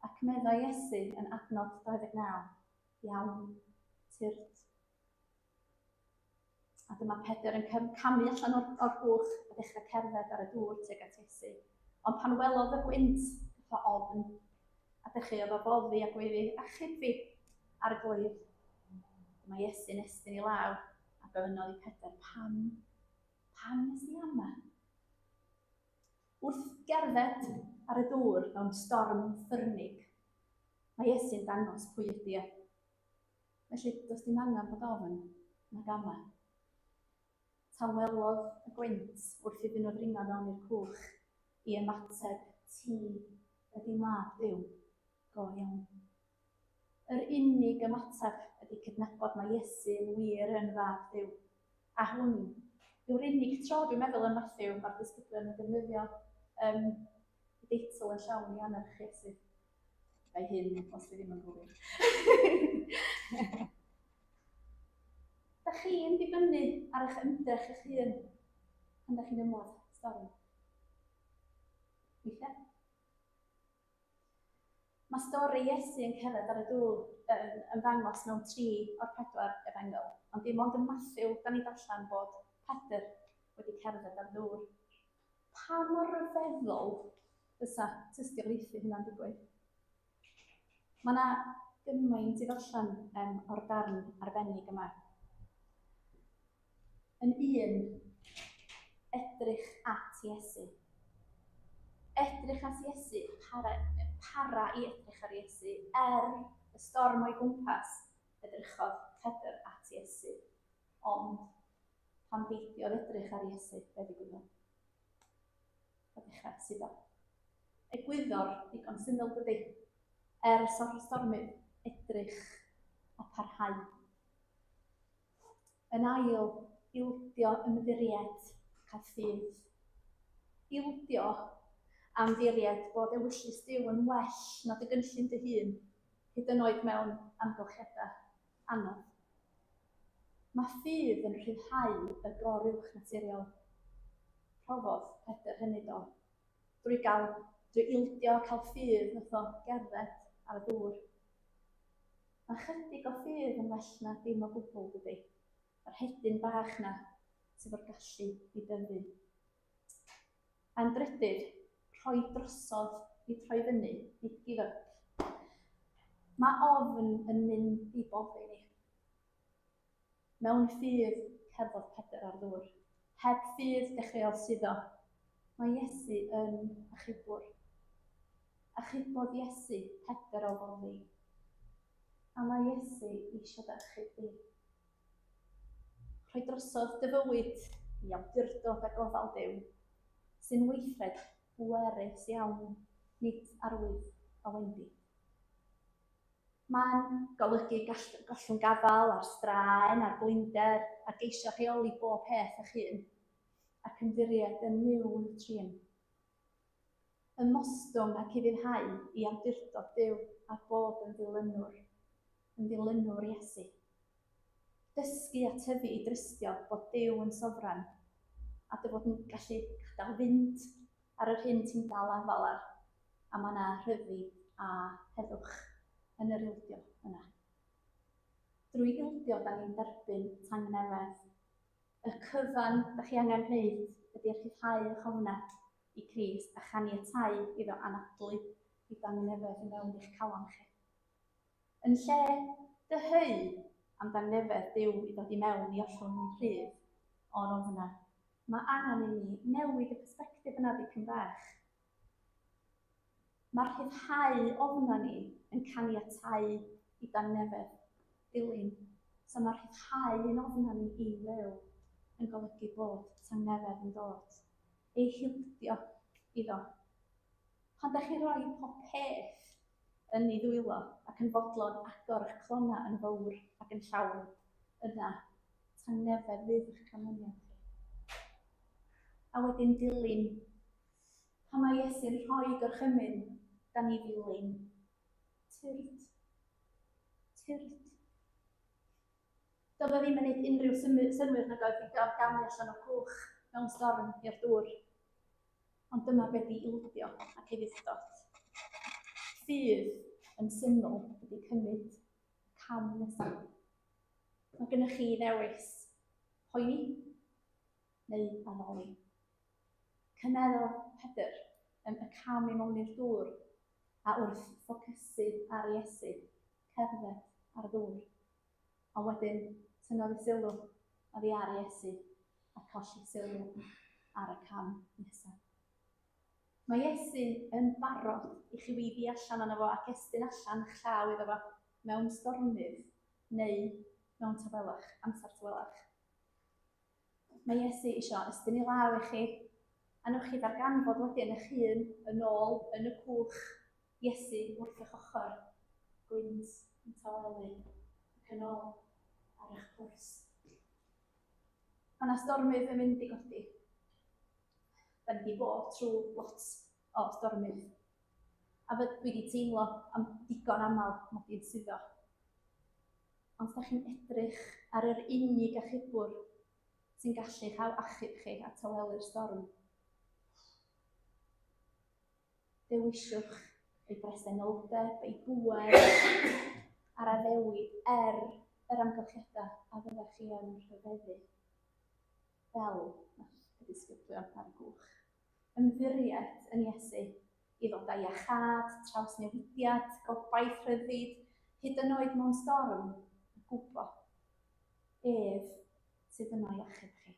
Ac meddai Iesu yn adnod 29, Iawn, tyrd. A dyma Pedr yn camu allan o'r, or gwch a dechrau cerdded ar y dŵr tuag at Iesu. Ond pan welodd y gwynt, gath o ofn, a dechreuodd o foddi a gweiddi, achub fi, Arglwydd. Dyma Iesu'n estyn i law a gofynnodd i Pedr, pam, pam nes di ama? Wrth gerdded ar y dŵr mewn storm ffyrnig, mae Iesu'n dangos pwy ydy e. Felly, does dim angen bod ofn nag ama. Tawelodd y gwynt wrth iddyn nhw ddringo mewn i'r cwch i ymateb, Ti ydy mab Duw, go iawn. Yr unig ymateb ydy cydnabod mae Iesu yn wir yn fab Duw. A hwn yw'r unig tro, dwi'n meddwl, yn Mathew, mae'r disgyblion yn defnyddio um, y deitl yn llawn i annerch Iesu. Mae hyn, os dwi ddim yn gywir. da chi'n dibynnu ar eich ymdrech eich hun pan da chi'n ymladd storm? Weithiau. Mae stori Iesu yn cerdded ar y dŵr yn ymddangos mewn tri o'r pedwar efengyl, ond dim ond yn Mathew da ni darllen bod Pedr wedi cerdded ar ddŵr. Pa mor ryfeddol fysa tystiolaethu hynna'n digwydd? Mae yna gymaint i ddarllen um, o'r darn arbennig yma. Yn un, edrych at Iesu. Edrych at Iesu, para, para i edrych ar Iesu, er y storm o'i gwmpas, edrychodd Pedr at Iesu. Ond, pan beidiodd edrych ar Iesu, be ddigwyddodd? A dechrau suddo. Egwyddor digon syml dydy. Er stormydd, edrych a parhau. Yn ail, ildio ymddiried, cael ffydd. Ildio am ddiried bod ewyllys Duw yn well na dy gynllun dy hun, hyd yn oed mewn amgylchiadau anodd. Mae ffydd yn rhyddhau y goruwchnaturiol. Profodd Pedr hynny do. Drwy gael, drwy ildio cael ffydd nath o gerdded ar y dŵr. Mae chydig o ffydd yn well na dim o gwbl, dydy? Yr hedyn bach 'na sydd o'r gallu i dyfu. A'n drydydd, rhoi drosodd i troi fyny, nid give up. Mae ofn yn mynd i boddi ni. Mewn ffydd, cerddodd Pedr ar ddŵr. Heb ffydd, dechreuodd suddo. Mae Iesu yn achubwr. Achubodd Iesu Pedr o foddi. A mae Iesu eisiau dy achub di. Rhoi drosodd dy fywyd i awdurdod a gofal Duw, sy'n weithred bwerus iawn, nid arwydd o wendid. Mae'n golygu gall, gollwng gafael ar straen, ar blinder, a geisio rheoli bob peth eich hun, ac ymddiried yn Nuw yn y trin. Ymostwng ac ufuddhau i awdurdod Duw a bod yn ddilynwr, yn ddilynwr Iesu. Dysgu a tyfu i drystio bod Duw yn sofran a dy fod yn gallu gadael fynd ar yr hyn ti'n dal afael ar, a mae yna rhyddid a heddwch yn yr ildio yna. Drwy ildio, da ni'n derbyn tangnefedd. Y cyfan da chi angen gwneud ydy rhyddhau eich ofnau i Crist a chaniatáu iddo anadlu ei dangnefedd i mewn i'ch calon chi. Yn lle dyheu am dangnefedd Duw i ddod i mewn i ollwng ni'n rhydd o'n ofnau, mae angen i ni newid y persbectif yna dipyn bach. Mae'r rhyddhau ofnau ni yn caniatáu i dangnefedd dilyn. So mae rhyddhau ein ofnau ni i Dduw yn golygu bod tangnefedd yn dod. Ei hildio iddo. Pan da chi'n rhoi pob peth yn ei ddwylo ac yn fodlon agor eich clonau yn fawr ac yn llawn, yna tangnefedd fydd eich canlyniad chi. A wedyn dilyn. Pan mae Iesu'n rhoi gorchymyn, da ni ddilyn. Tyrd. Tyrd. Doedd o ddim yn gwneud unrhyw synnwyr nag oedd i gamu allan o cwch mewn storm i'r dŵr. Ond dyma be di ildio ac ufudd-dod. Ffydd yn syml ydy cymryd y cam nesaf. Mae gennych chi ddewis poeni neu addoli. Cymerodd Pedr y cam i mewn i'r dŵr a wrth ffocysu ar Iesu, cerdded ar y dŵr. Ond wedyn tynnodd ei sylw oddi ar Iesu a colli sylw ar y cam nesaf. Mae Iesu yn barod i chi weiddi allan arno fo ac estyn allan eich llaw iddo fo mewn stormydd neu mewn tawelwch, amser tawelach. Mae Iesu eisiau estyn ei law i chi, a newch chi ddarganfod wedyn eich hun yn ôl yn y cwch, Iesu wrth eich ochr, gwynt yn tawelu ac yn ôl ar eich cwrs. Mae yna stormydd yn mynd i godi. Da ni wedi bod trwy lot o stormydd. A dwi wedi teimlo am digon aml mod i'n suddo. Ond da chi'n edrych ar yr unig achubwr sy'n gallu cael achub chi a tawelu'r storm. Dewisiwch ei bresenoldeb, ei bŵer a'r addewid er yr amgylchiadau a fyddech chi yn rhyfeddu fel nath y disgyblion ar y gwch. Ymddiried yn Iesu i ddod â iachâd, trawsnewidiad, gobaith, rhyddid, hyd yn oed mewn storm, a gwybod ef sydd yno i achub chi.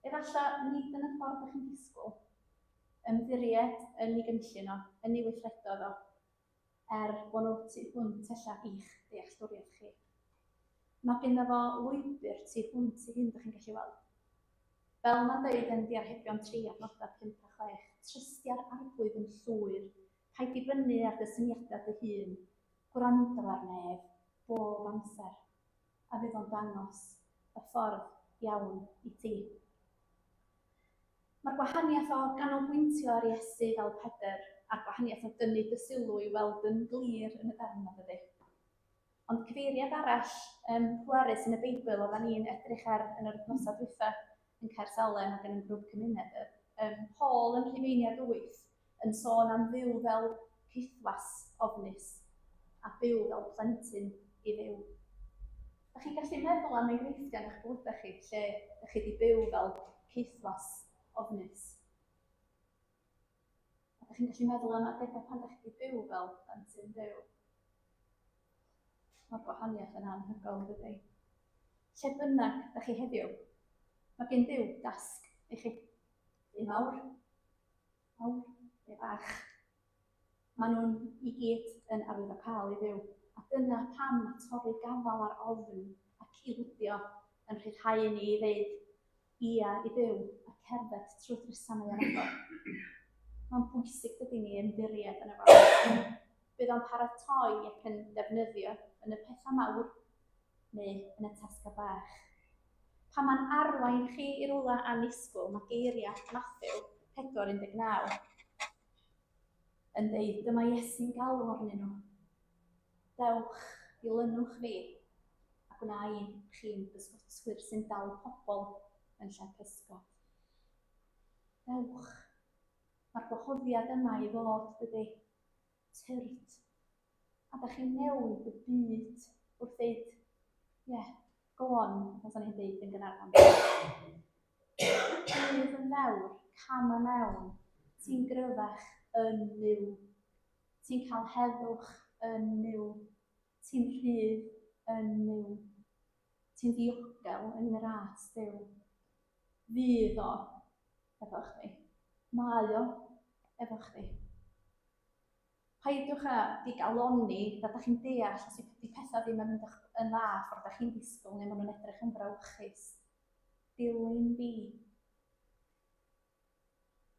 Efallai nid yn y ffordd ydych chi'n disgwyl. Ymddiried yn ei gynllun o, yn ei weithredoedd o, er bod nhw tu hwnt ella i'ch dealltwriaeth chi. Mae gynno fo lwybr tu hwnt i hyn dych chi'n gallu weld. Fel mae'n dweud yn Diarhebion 3 adnodau 5 a 6, trystia'r arglwydd yn llwyr, paid dibynnu ar dy syniadau dy hun, gwrando ar nef bob amser, a fydd o'n dangos y ffordd iawn i ti. Mae'r gwahaniaeth o ganolbwyntio ar Iesu fel Pedr a'r gwahaniaeth o dynnu dy sylw i'w weld yn glir yn y darn 'ma, dydy? Ond cyfeiriad arall um, pwerus yn y Beibl oedden ni'n edrych ar yn yr wythnosau dwytha yn Caersalem ac yn y grŵp cymuned, um, Paul yn Rhufeiniad 8 yn sôn am fyw fel caethwas ofnus a byw fel plentyn i Dduw. Dach chi'n gallu meddwl am enghreifftiau yn eich bywydau chi lle dach chi wedi byw fel caethwas ofnus? A dach chi'n gallu meddwl am adegau pan dach chi wedi byw fel plentyn Duw? Mae'r gwahaniaeth yn anhygoel, dydy? Lle bynnag dach chi heddiw, mae gen Duw dasg i chi. Un mawr, mawr neu fach. Maen nhw'n i gyd yn arwyddocaol i Dduw, a dyna pam mae torri gafael ar ofn ac ildio yn rhyddhau ni i ddeud ia i Dduw a cerdded trwy'r drysau mae o'n agor. Mae'n bwysig dydy ni ymddiried yn y fo. Bydd o'n paratoi ac yn defnyddio yn y pethau mawr neu yn y tasgau bach. Pan mae'n arwain chi i rywle annisgwyl, mae geiriau Mathew 4:19 yn deud, dyma Iesu'n galw arnyn nhw. Dewch, dilynwch fi, a gwna i chi'n bysgotwyr sy'n dal pobl yn lle pysgod. Dewch. Mae'r gwahoddiad yma i ddod, dydy. Tyrd. A da chi'n newid y byd wrth ddeud, ie, yeah, go on, fel ni'n deud yn Gaernarfon. Bydd yn ddewr, cam a mewn, ti'n gryfach yn Nuw. Ti'n cael heddwch yn Nuw. Ti'n rhydd yn Nuw. Ti'n ddiogel yng ngras Duw. Fydd o efo chdi. Mae o efo chdi. Peidiwch â digalonni nad ydych chi'n deall os ydy pethau ddim yn mynd yn dda ffordd ydych chi'n disgwyl neu maen nhw'n edrych yn frawychus. Dilyn fi.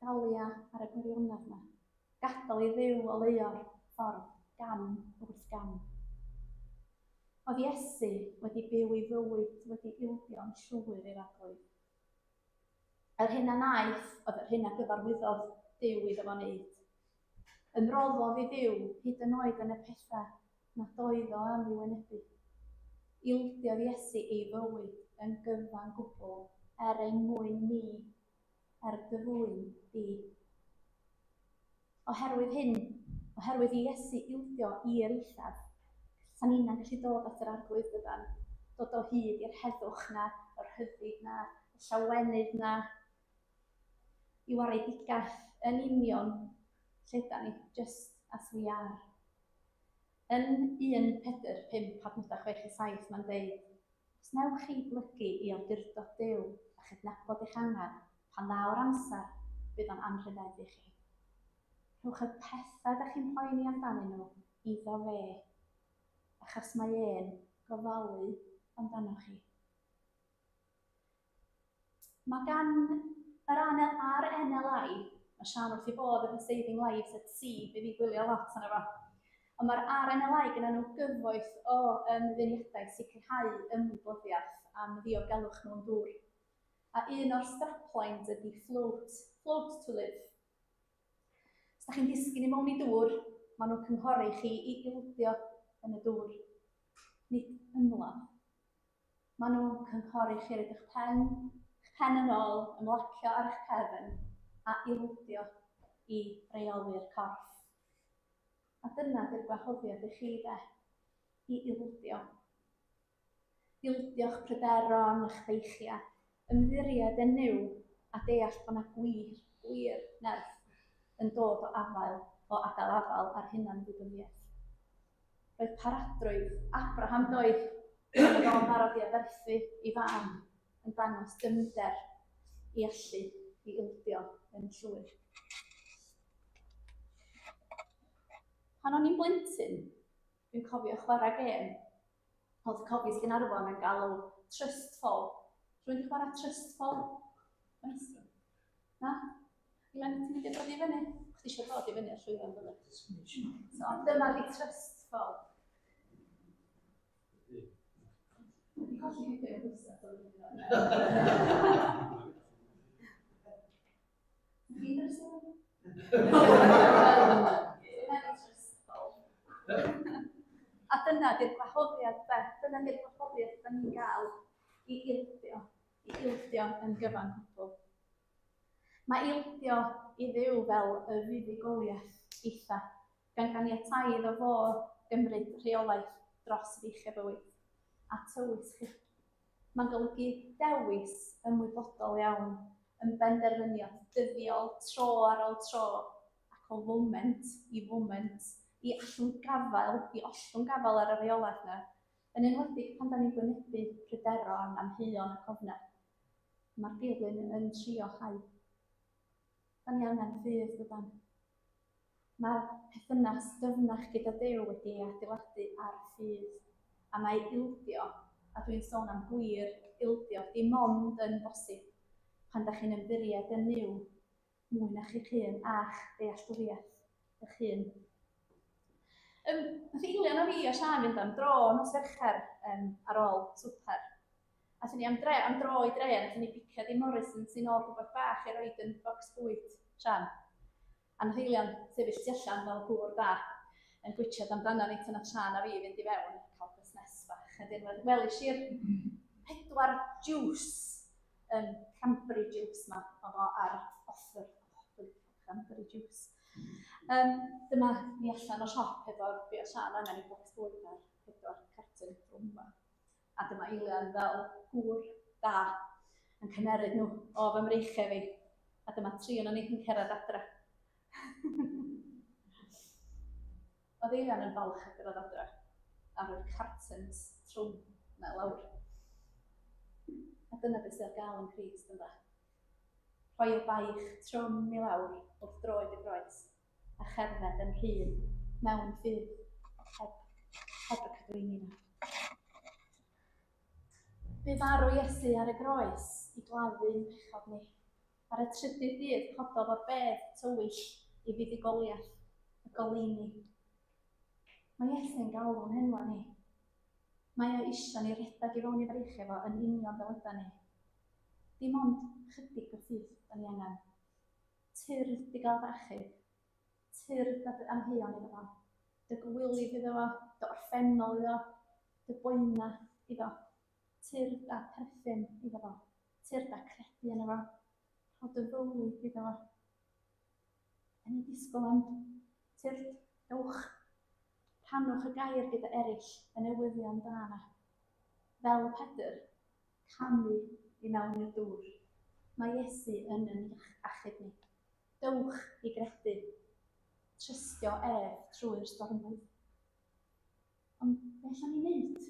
Dalia ar y gwirionedd yma. Gadael i Dduw oleuo'r ffordd gam wrth gam. Oedd Iesu wedi byw ei fywyd wedi ildio'n llwyr i'r Arglwydd. Yr hyn a wnaeth oedd yr hyn a gyfarwyddodd Duw iddo fo wneud. Ymroddodd i Dduw hyd yn oed yn y pethau nad oedd o am ei wynebu. Ildiodd Iesu ei fywyd yn gyfan gwbl er ein mwyn ni, er dy fwyn di. Oherwydd hyn, oherwydd i Iesu ildio i'r eithaf, 'san ni'na'n gallu dod at yr Arglwydd dydan, dod o hyd i'r heddwch 'na, yr rhyddid 'na, y llawenydd 'na, i waredigaeth yn union lle 'dan ni, just as we are. Yn 1 Pedr 5 adnodau 6 i 7 mae'n deud, Os wnewch chi blygu i awdurdod Duw a chydnabod eich angen, pan ddaw'r amser, bydd o'n anrhydeddu chi. Rhowch y pethau da chi'n poeni amdanyn nhw iddo fe, achos mae e'n gofalu amdanoch chi. Mae gan yr RNLI, mae Siân wrth ei bodd efo Saving Lives at Sea, bydd hi'n gwylio lot arno fo. Ond mae'r RNLI gyda nhw gyfoeth o ymddyniadau sicrhau ymwybyddiaeth am ddiogelwch mewn dŵr. A un o'r straplines ydy float, float to live. Os da chi'n disgyn i mewn i dŵr, maen nhw'n cynghori chi i ildio yn y dŵr, nid ymladd. Maen nhw'n cynghori chi roid eich pen, eich pen yn ôl, ymlacio ar eich cefn a ildio i reoli'r corff. A dyna di'r gwahoddiad i chi de, i ildio. Ildio'ch pryderon, eich beichiau, ymddiried yn Nuw a deall bod 'na gwir, gwir nerth yn dod o afael, o adael afael ar hunan-ddibynniaeth. Roedd paradrwydd Abraham doedd, pan oedd o'n barod i aberthu ei fam, yn dangos dyfnder i allu i ildio yn llwyr. Pan o'n i'n blentyn, dwi'n cofio chwarae gêm oedd Cofis Gaernarfon yn galw Trust Fall. Rwy'n wedi chwarae Trust Fall? Oes? Na? Ilan, ti'n mynd i dod i fyny? Chdi eisiau dod i fyny ar llwyfan, dwi? So, dyma di Trust Fall. Wedi colli dipyn o bwysau. Chi'n drysau? A dyna di'r gwahoddiad de, dyna di'r gwahoddiad da ni'n gael i ildio, i ildio yn gyfan gwbl. Mae ildio i Dduw fel y fuddugoliaeth eitha, gan ganiatáu iddo fo gymryd rheolaeth dros feichiau bywyd, a tywys chi. Mae'n golygu dewis ymwybodol iawn, yn benderfyniad dyddiol, tro ar ôl tro, ac o foment i foment, i allwng gafael, i ollwng gafael ar y reolaeth 'na, yn enwedig pan 'dan ni'n gwynebu pryderon, amheuon ac ofnau. Mae'r dilyn yn trio hau. Da ni angen ffydd, dydan? Mae'r perthynas dyfnach gyda Duw wedi ei adeiladu ar ffydd, a mae ildio, a dwi'n sôn am gwir ildio, dim ond yn bosib pan da chi'n ymddiried yn Nuw mwy na chi'ch hun a'ch dealltwriaeth eich hun. Nath Eilian a fi a Sian fynd am dro nos Fercher ar ôl swper. Athon ni am, dre, am dro i dre, a nathon ni bicio di Morrisons i nôl rhywbeth bach i roed yn bocs bwyd Sian. A nath Eilian sefyll tu allan fel gŵr da yn gwitsiad amdano ni tan nath Sian a fi fynd i fewn a cael busnes bach. A dyn welis i'r pedwar juice, cranberry juice ma, oedd o ar offer. Oh, dwi'n licio cranberry juice. Dyma ni allan o siop efo'r be o Sian angen i bocs bwyd a'r pedwar cartyn drwm ma. A dyma Eilian fel gŵr da yn cymeryd nhw o fy mreichau fi. A dyma tri o'n ni yn cerdded adre. Oedd Eilian yn falch o gyrraedd adre a rhoi'r cartons trwm na lawr. A dyna beth sydd ar gael yn Crist, ynda. Rhoi y baich trwm i lawr wrth droed y groes a cherdded yn rhydd mewn ffydd heb y cadwyni 'na. Bu farw Iesu ar y groes i gladdu'n pechod ni. Ar y trydydd dydd cododd o'r bedd tywyll i fuddugoliaeth y goleuni. Mae Iesu'n galw'n henwa ni. Mae o eisiau ni redeg i fewn i freichiau fo yn union fel yda ni. Dim ond chydig o ffydd da ni angen. Tyrd i gael dy achub. Tyrd a dy amheuon iddo fo. Dy gywilydd iddo fo, dy orffennol iddo, dy boena iddo. Tyrd a perthyn iddo fo. Tyrd a credu yno fo. Rho dy fywyd iddo fo. Da ni'n disgwyl am tyrd, dewch. Rhannwch y gair gyda eraill, y newyddion da yna. Fel Pedr, camu i mewn i'r dŵr. Mae Iesu yn yn achub ni. Dewch i gredu. Trystio ef trwy'r stormydd. Ond be allan ni wneud?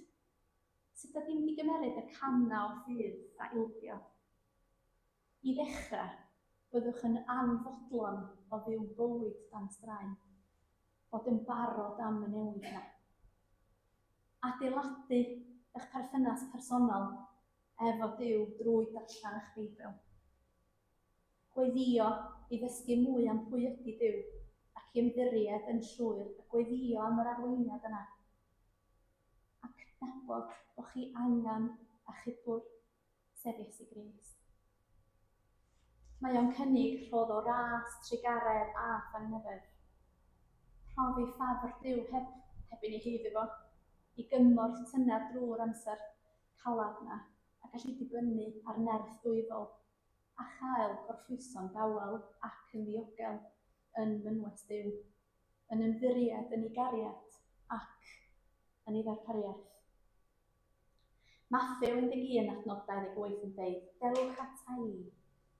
Sut ydyn ni'n mynd i gymeryd y camau o ffydd a ildio? I ddechrau, byddwch yn anfodlon o fyw bywyd dan straen. Bod yn barod am y newid 'na. Adeiladu eich perthynas personol efo Duw drwy darllen eich Beibl. Gweddïo i ddysgu mwy am pwy ydy Duw ac i ymddiried yn llwyr a gweddïo am yr arweiniad yna. A cydnabod bod chi angen achubwr, sef Iesu Grist. Mae o'n cynnig rhodd o ras, trugaredd a thangnefedd. Profi ffafr Duw heb i ni haeddu fo, i gymorth tyner drwy'r amser calad 'na, a gallu dibynnu ar nerth dwyfol, a chael gorffwyso'n dawel ac yn ddiogel yn mynwes Duw, yn ymddiried yn ei gariad ac yn ei ddarpariaeth. Mathew 11 adnod 28 yn deud, Dewch ata i,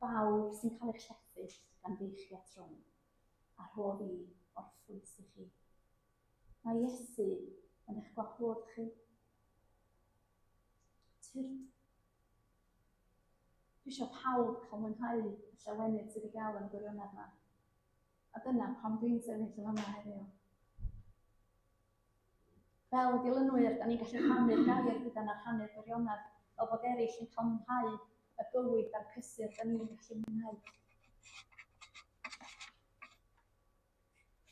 bawb sy'n cael eich llethu gan feichiau trwm, a rhof i orffwys i chi. Mae Iesu yn eich gwahodd chi. Tyrd. Dwi eisiau pawb cael mwynhau y llawenydd sydd i gael yn y gwirionedd yma. A dyna pam dwi'n sefyll yn fama heddiw. Fel dilynwyr, da ni'n gallu rhannu'r gair gyda na rhannu'r gwirionedd, fel bod eraill yn cael mwynhau y bywyd a'r cysur da ni'n gallu mwynhau.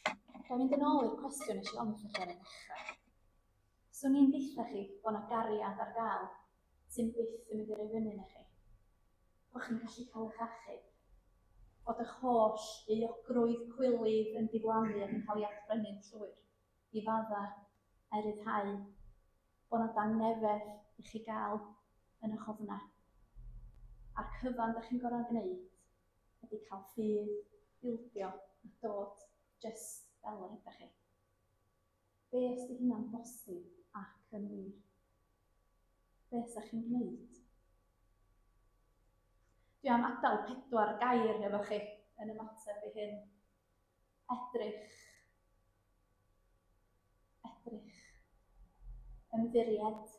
Ga i fynd yn ôl i'r cwestiwn nes i ofyn wrthych chi ar y dechrau. Swn i'n deutha chi bod 'na gariad ar gael sy'n byth yn mynd i roi fyny na chi. Bod chi'n gallu cael eich achub. Bod eich holl euogrwydd cwilydd yn diflannu ac yn cael ei adbrynu'n llwyr i fadda a'i ryddhau. Bod 'na dangnefedd i chi gael yn eich ofnau. A'r cyfan dych chi'n gorfod gwneud ydy cael ffydd, ildio a dod jyst fel yr ydych chi. Be os 'di hynna'n bosib ac yn wir? Be 'sa chi'n gwneud? Dwi am adael pedwar gair efo chi yn ymateb i hyn. Edrych. Edrych. Ymddiried.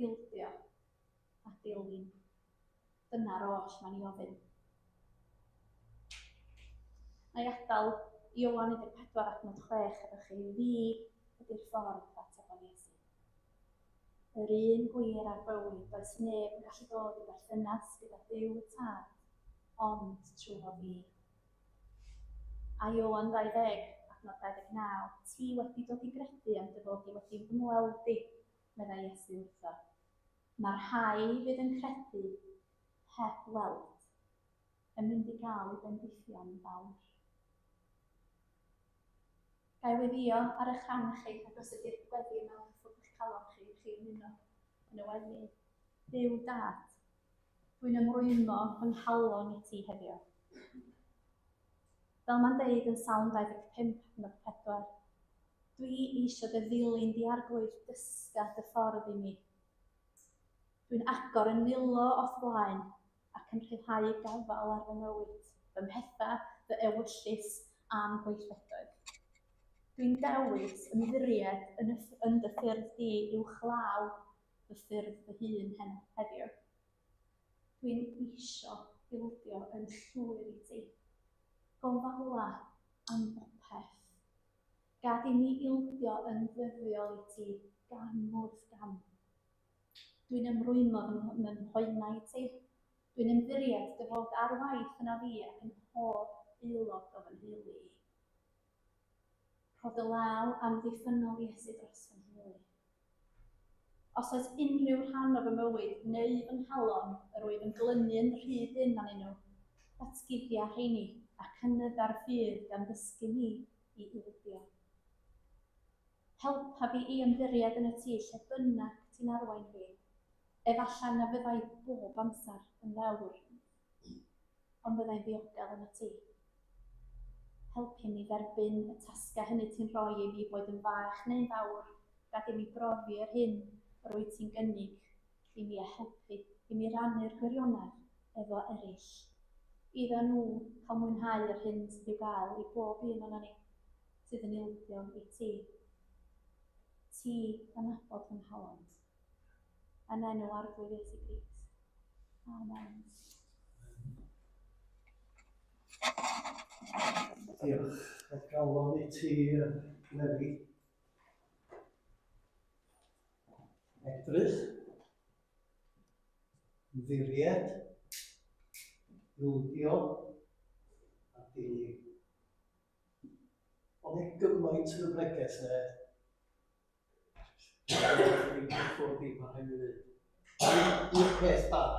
Ildio. A dilyn. Dyna'r oll mae'n ei ofyn. Na i adael Ioan 14 adnod 6 efo chi. Fi ydy'r ffordd atebodd Iesu. Yr un gwir a'r bywyd, does neb yn gallu dod i berthynas gyda Duw y Tad, ond trwy fi. A Ioan 20 adnod 29, Ti wedi dod i gredu am dy fod di wedi fy ngweld i, meddai Iesu wrtho. Mae'r rhai fydd yn credu heb weld yn mynd i gael eu bendithio'n fawr. Ga i weddïo ar eich rhan chi, ac os ydy'r gweddi yma yn cyffwrdd eich calon chi, chi ymuno yn y weddi. Duw Dad, dwi'n ymrwymo fy nghalon i ti heddiw. Fel mae'n deud yn Salm 25, adnod 4, dwi eisiau dy ddilyn di arglwydd, dysga dy ffordd i mi. Dwi'n agor yn nwylo o'th flaen ac yn rhyddhau gafael ar fy mywyd, fy mhethau, fy ewyllys a'm gweithredoedd. Dwi'n dewis ymddiried yn, y, yn dy ffyrdd di uwchlaw fy ffyrdd fy hun heno, heddiw. Dwi'n isio ildio yn llwyr i ti. Gofala am bopeth. Gad i mi ildio yn ddyddiol i ti, gam wrth gam. Dwi'n ymrwymo fy mhoenau i ti. Dwi'n ymddiried dy fod ar waith yno fi ac yn mhob aelod o fy nheulu i. Rho dy law amddiffynnol Iesu dros fy nheulu. Os oes unrhyw rhan o fy mywyd neu fy nghalon yr wyf yn glynu yn rhy dynn arnyn nhw, datguddia rheini a cynydda'r ffydd gan ddysgu mi i ildio. Helpa fi i ymddiried yn y ti lle bynnag ti'n arwain fi. Efallai na fyddai bob amser yn ddewr, ond byddai'n ddiogel yn y ti. Helpu mi dderbyn y tasgau hynny ti'n rhoi i mi, boed yn fach neu'n fawr, gad i mi brofi yr hyn yr wyt ti'n gynnig i mi a helpu i mi rannu'r gwirionedd efo eraill. Iddyn nhw cael mwynhau yr hyn sydd i'w gael i bob un ohonon ni sydd yn ildio i ti. Ti yn nabod fy nghalon. Yn enw Arglwydd Iesu Grist. Amen. Diolch. O galon i ti, Mary. Edrych. Ymddiried. Ildio. A dilyn. Ond e gymaint yn y bregeth ne. Dwi'n cyffwrdd i, mae'n rhaid i ddweud. Un peth bach,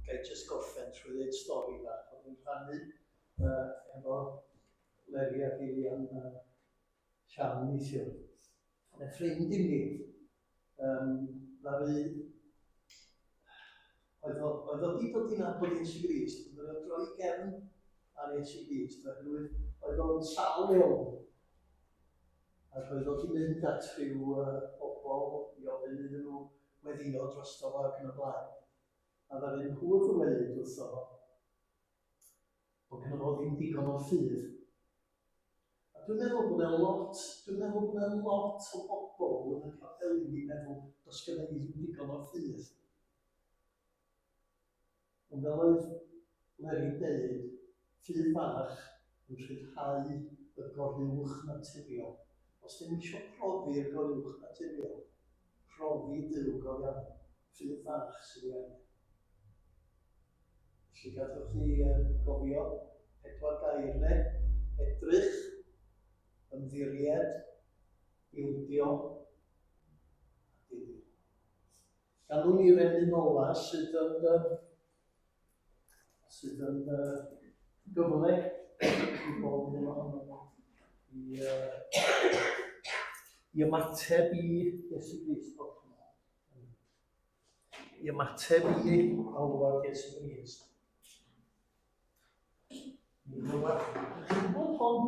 gai jyst gorffen trwy ddweud stori bach. O'n i'n rhannu efo Leri a Gillian Sian neithiwr. Yna ffrind i mi, ddaru, oedd o, oedd o di dod i nabod Iesu Grist, ond oedd o'n droi gefn ar Iesu Grist, oherwydd oedd o'n sâl iawn. Ac oedd o di mynd at rhyw bobl i ofyn iddyn nhw weddïo drosto fo ac yn y blaen. A ddaru nhw ddweud wrtho fo bod gynno fo ddim digon o ffydd. A dwi'n meddwl bod 'na lot, dwi'n meddwl bod 'na lot o bobl yn y capeli ni'n meddwl does gynna i ddim digon o ffydd. Ond fel oedd Larry'n deud, ffydd fach yn rhyddhau y goruwch naturiol. Os dyn ni eisiau profi'r goruwch naturiol, profi Duw go iawn, ffydd fach sydd ei angen. Felly gadwch ni gofio pedwar gair ne, edrych, ymddiried, ildio a dilyn. Galwn ni'r emyn ola sydd yn, sydd yn gyfle i bob un ohonom i, i ymateb i Iesu Grist. I ymateb i alwad Iesu Grist. Mi glywed, chi'n gwybod hon?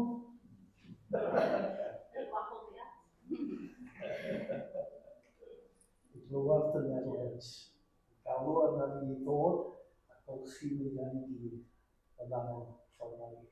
Mi glywed dyner lais. Galw arna fi i ddod a golchi wyau i gyd yn afon Calfari.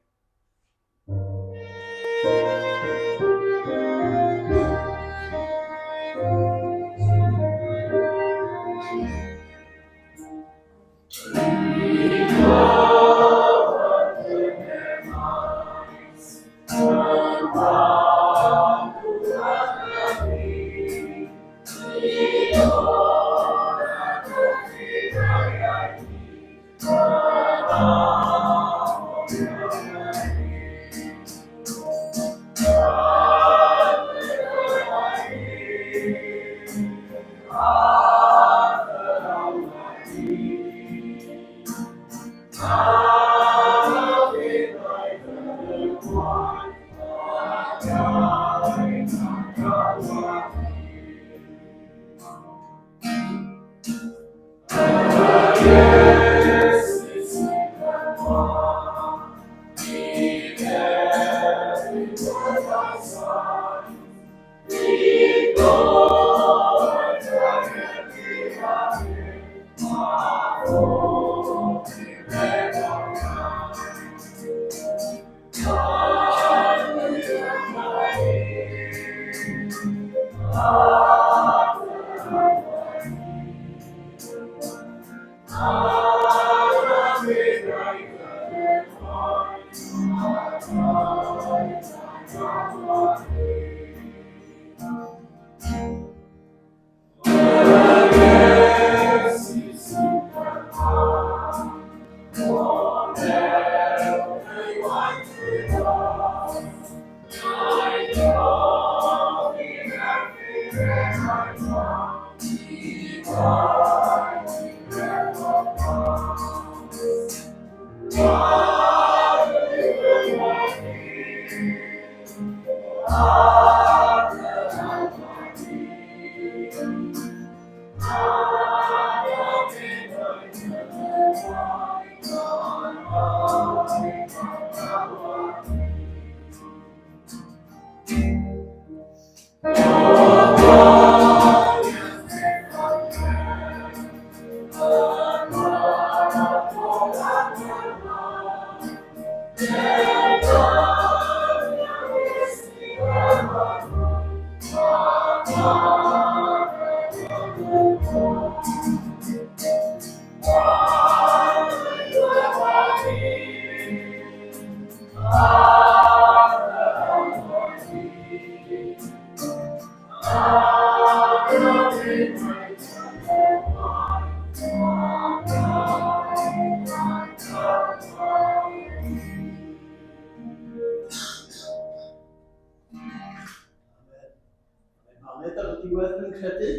Mae paned ar y diwedd, dwi'n credu.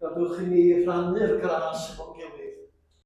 Gadwch i ni rannu'r gras efo'n gilydd.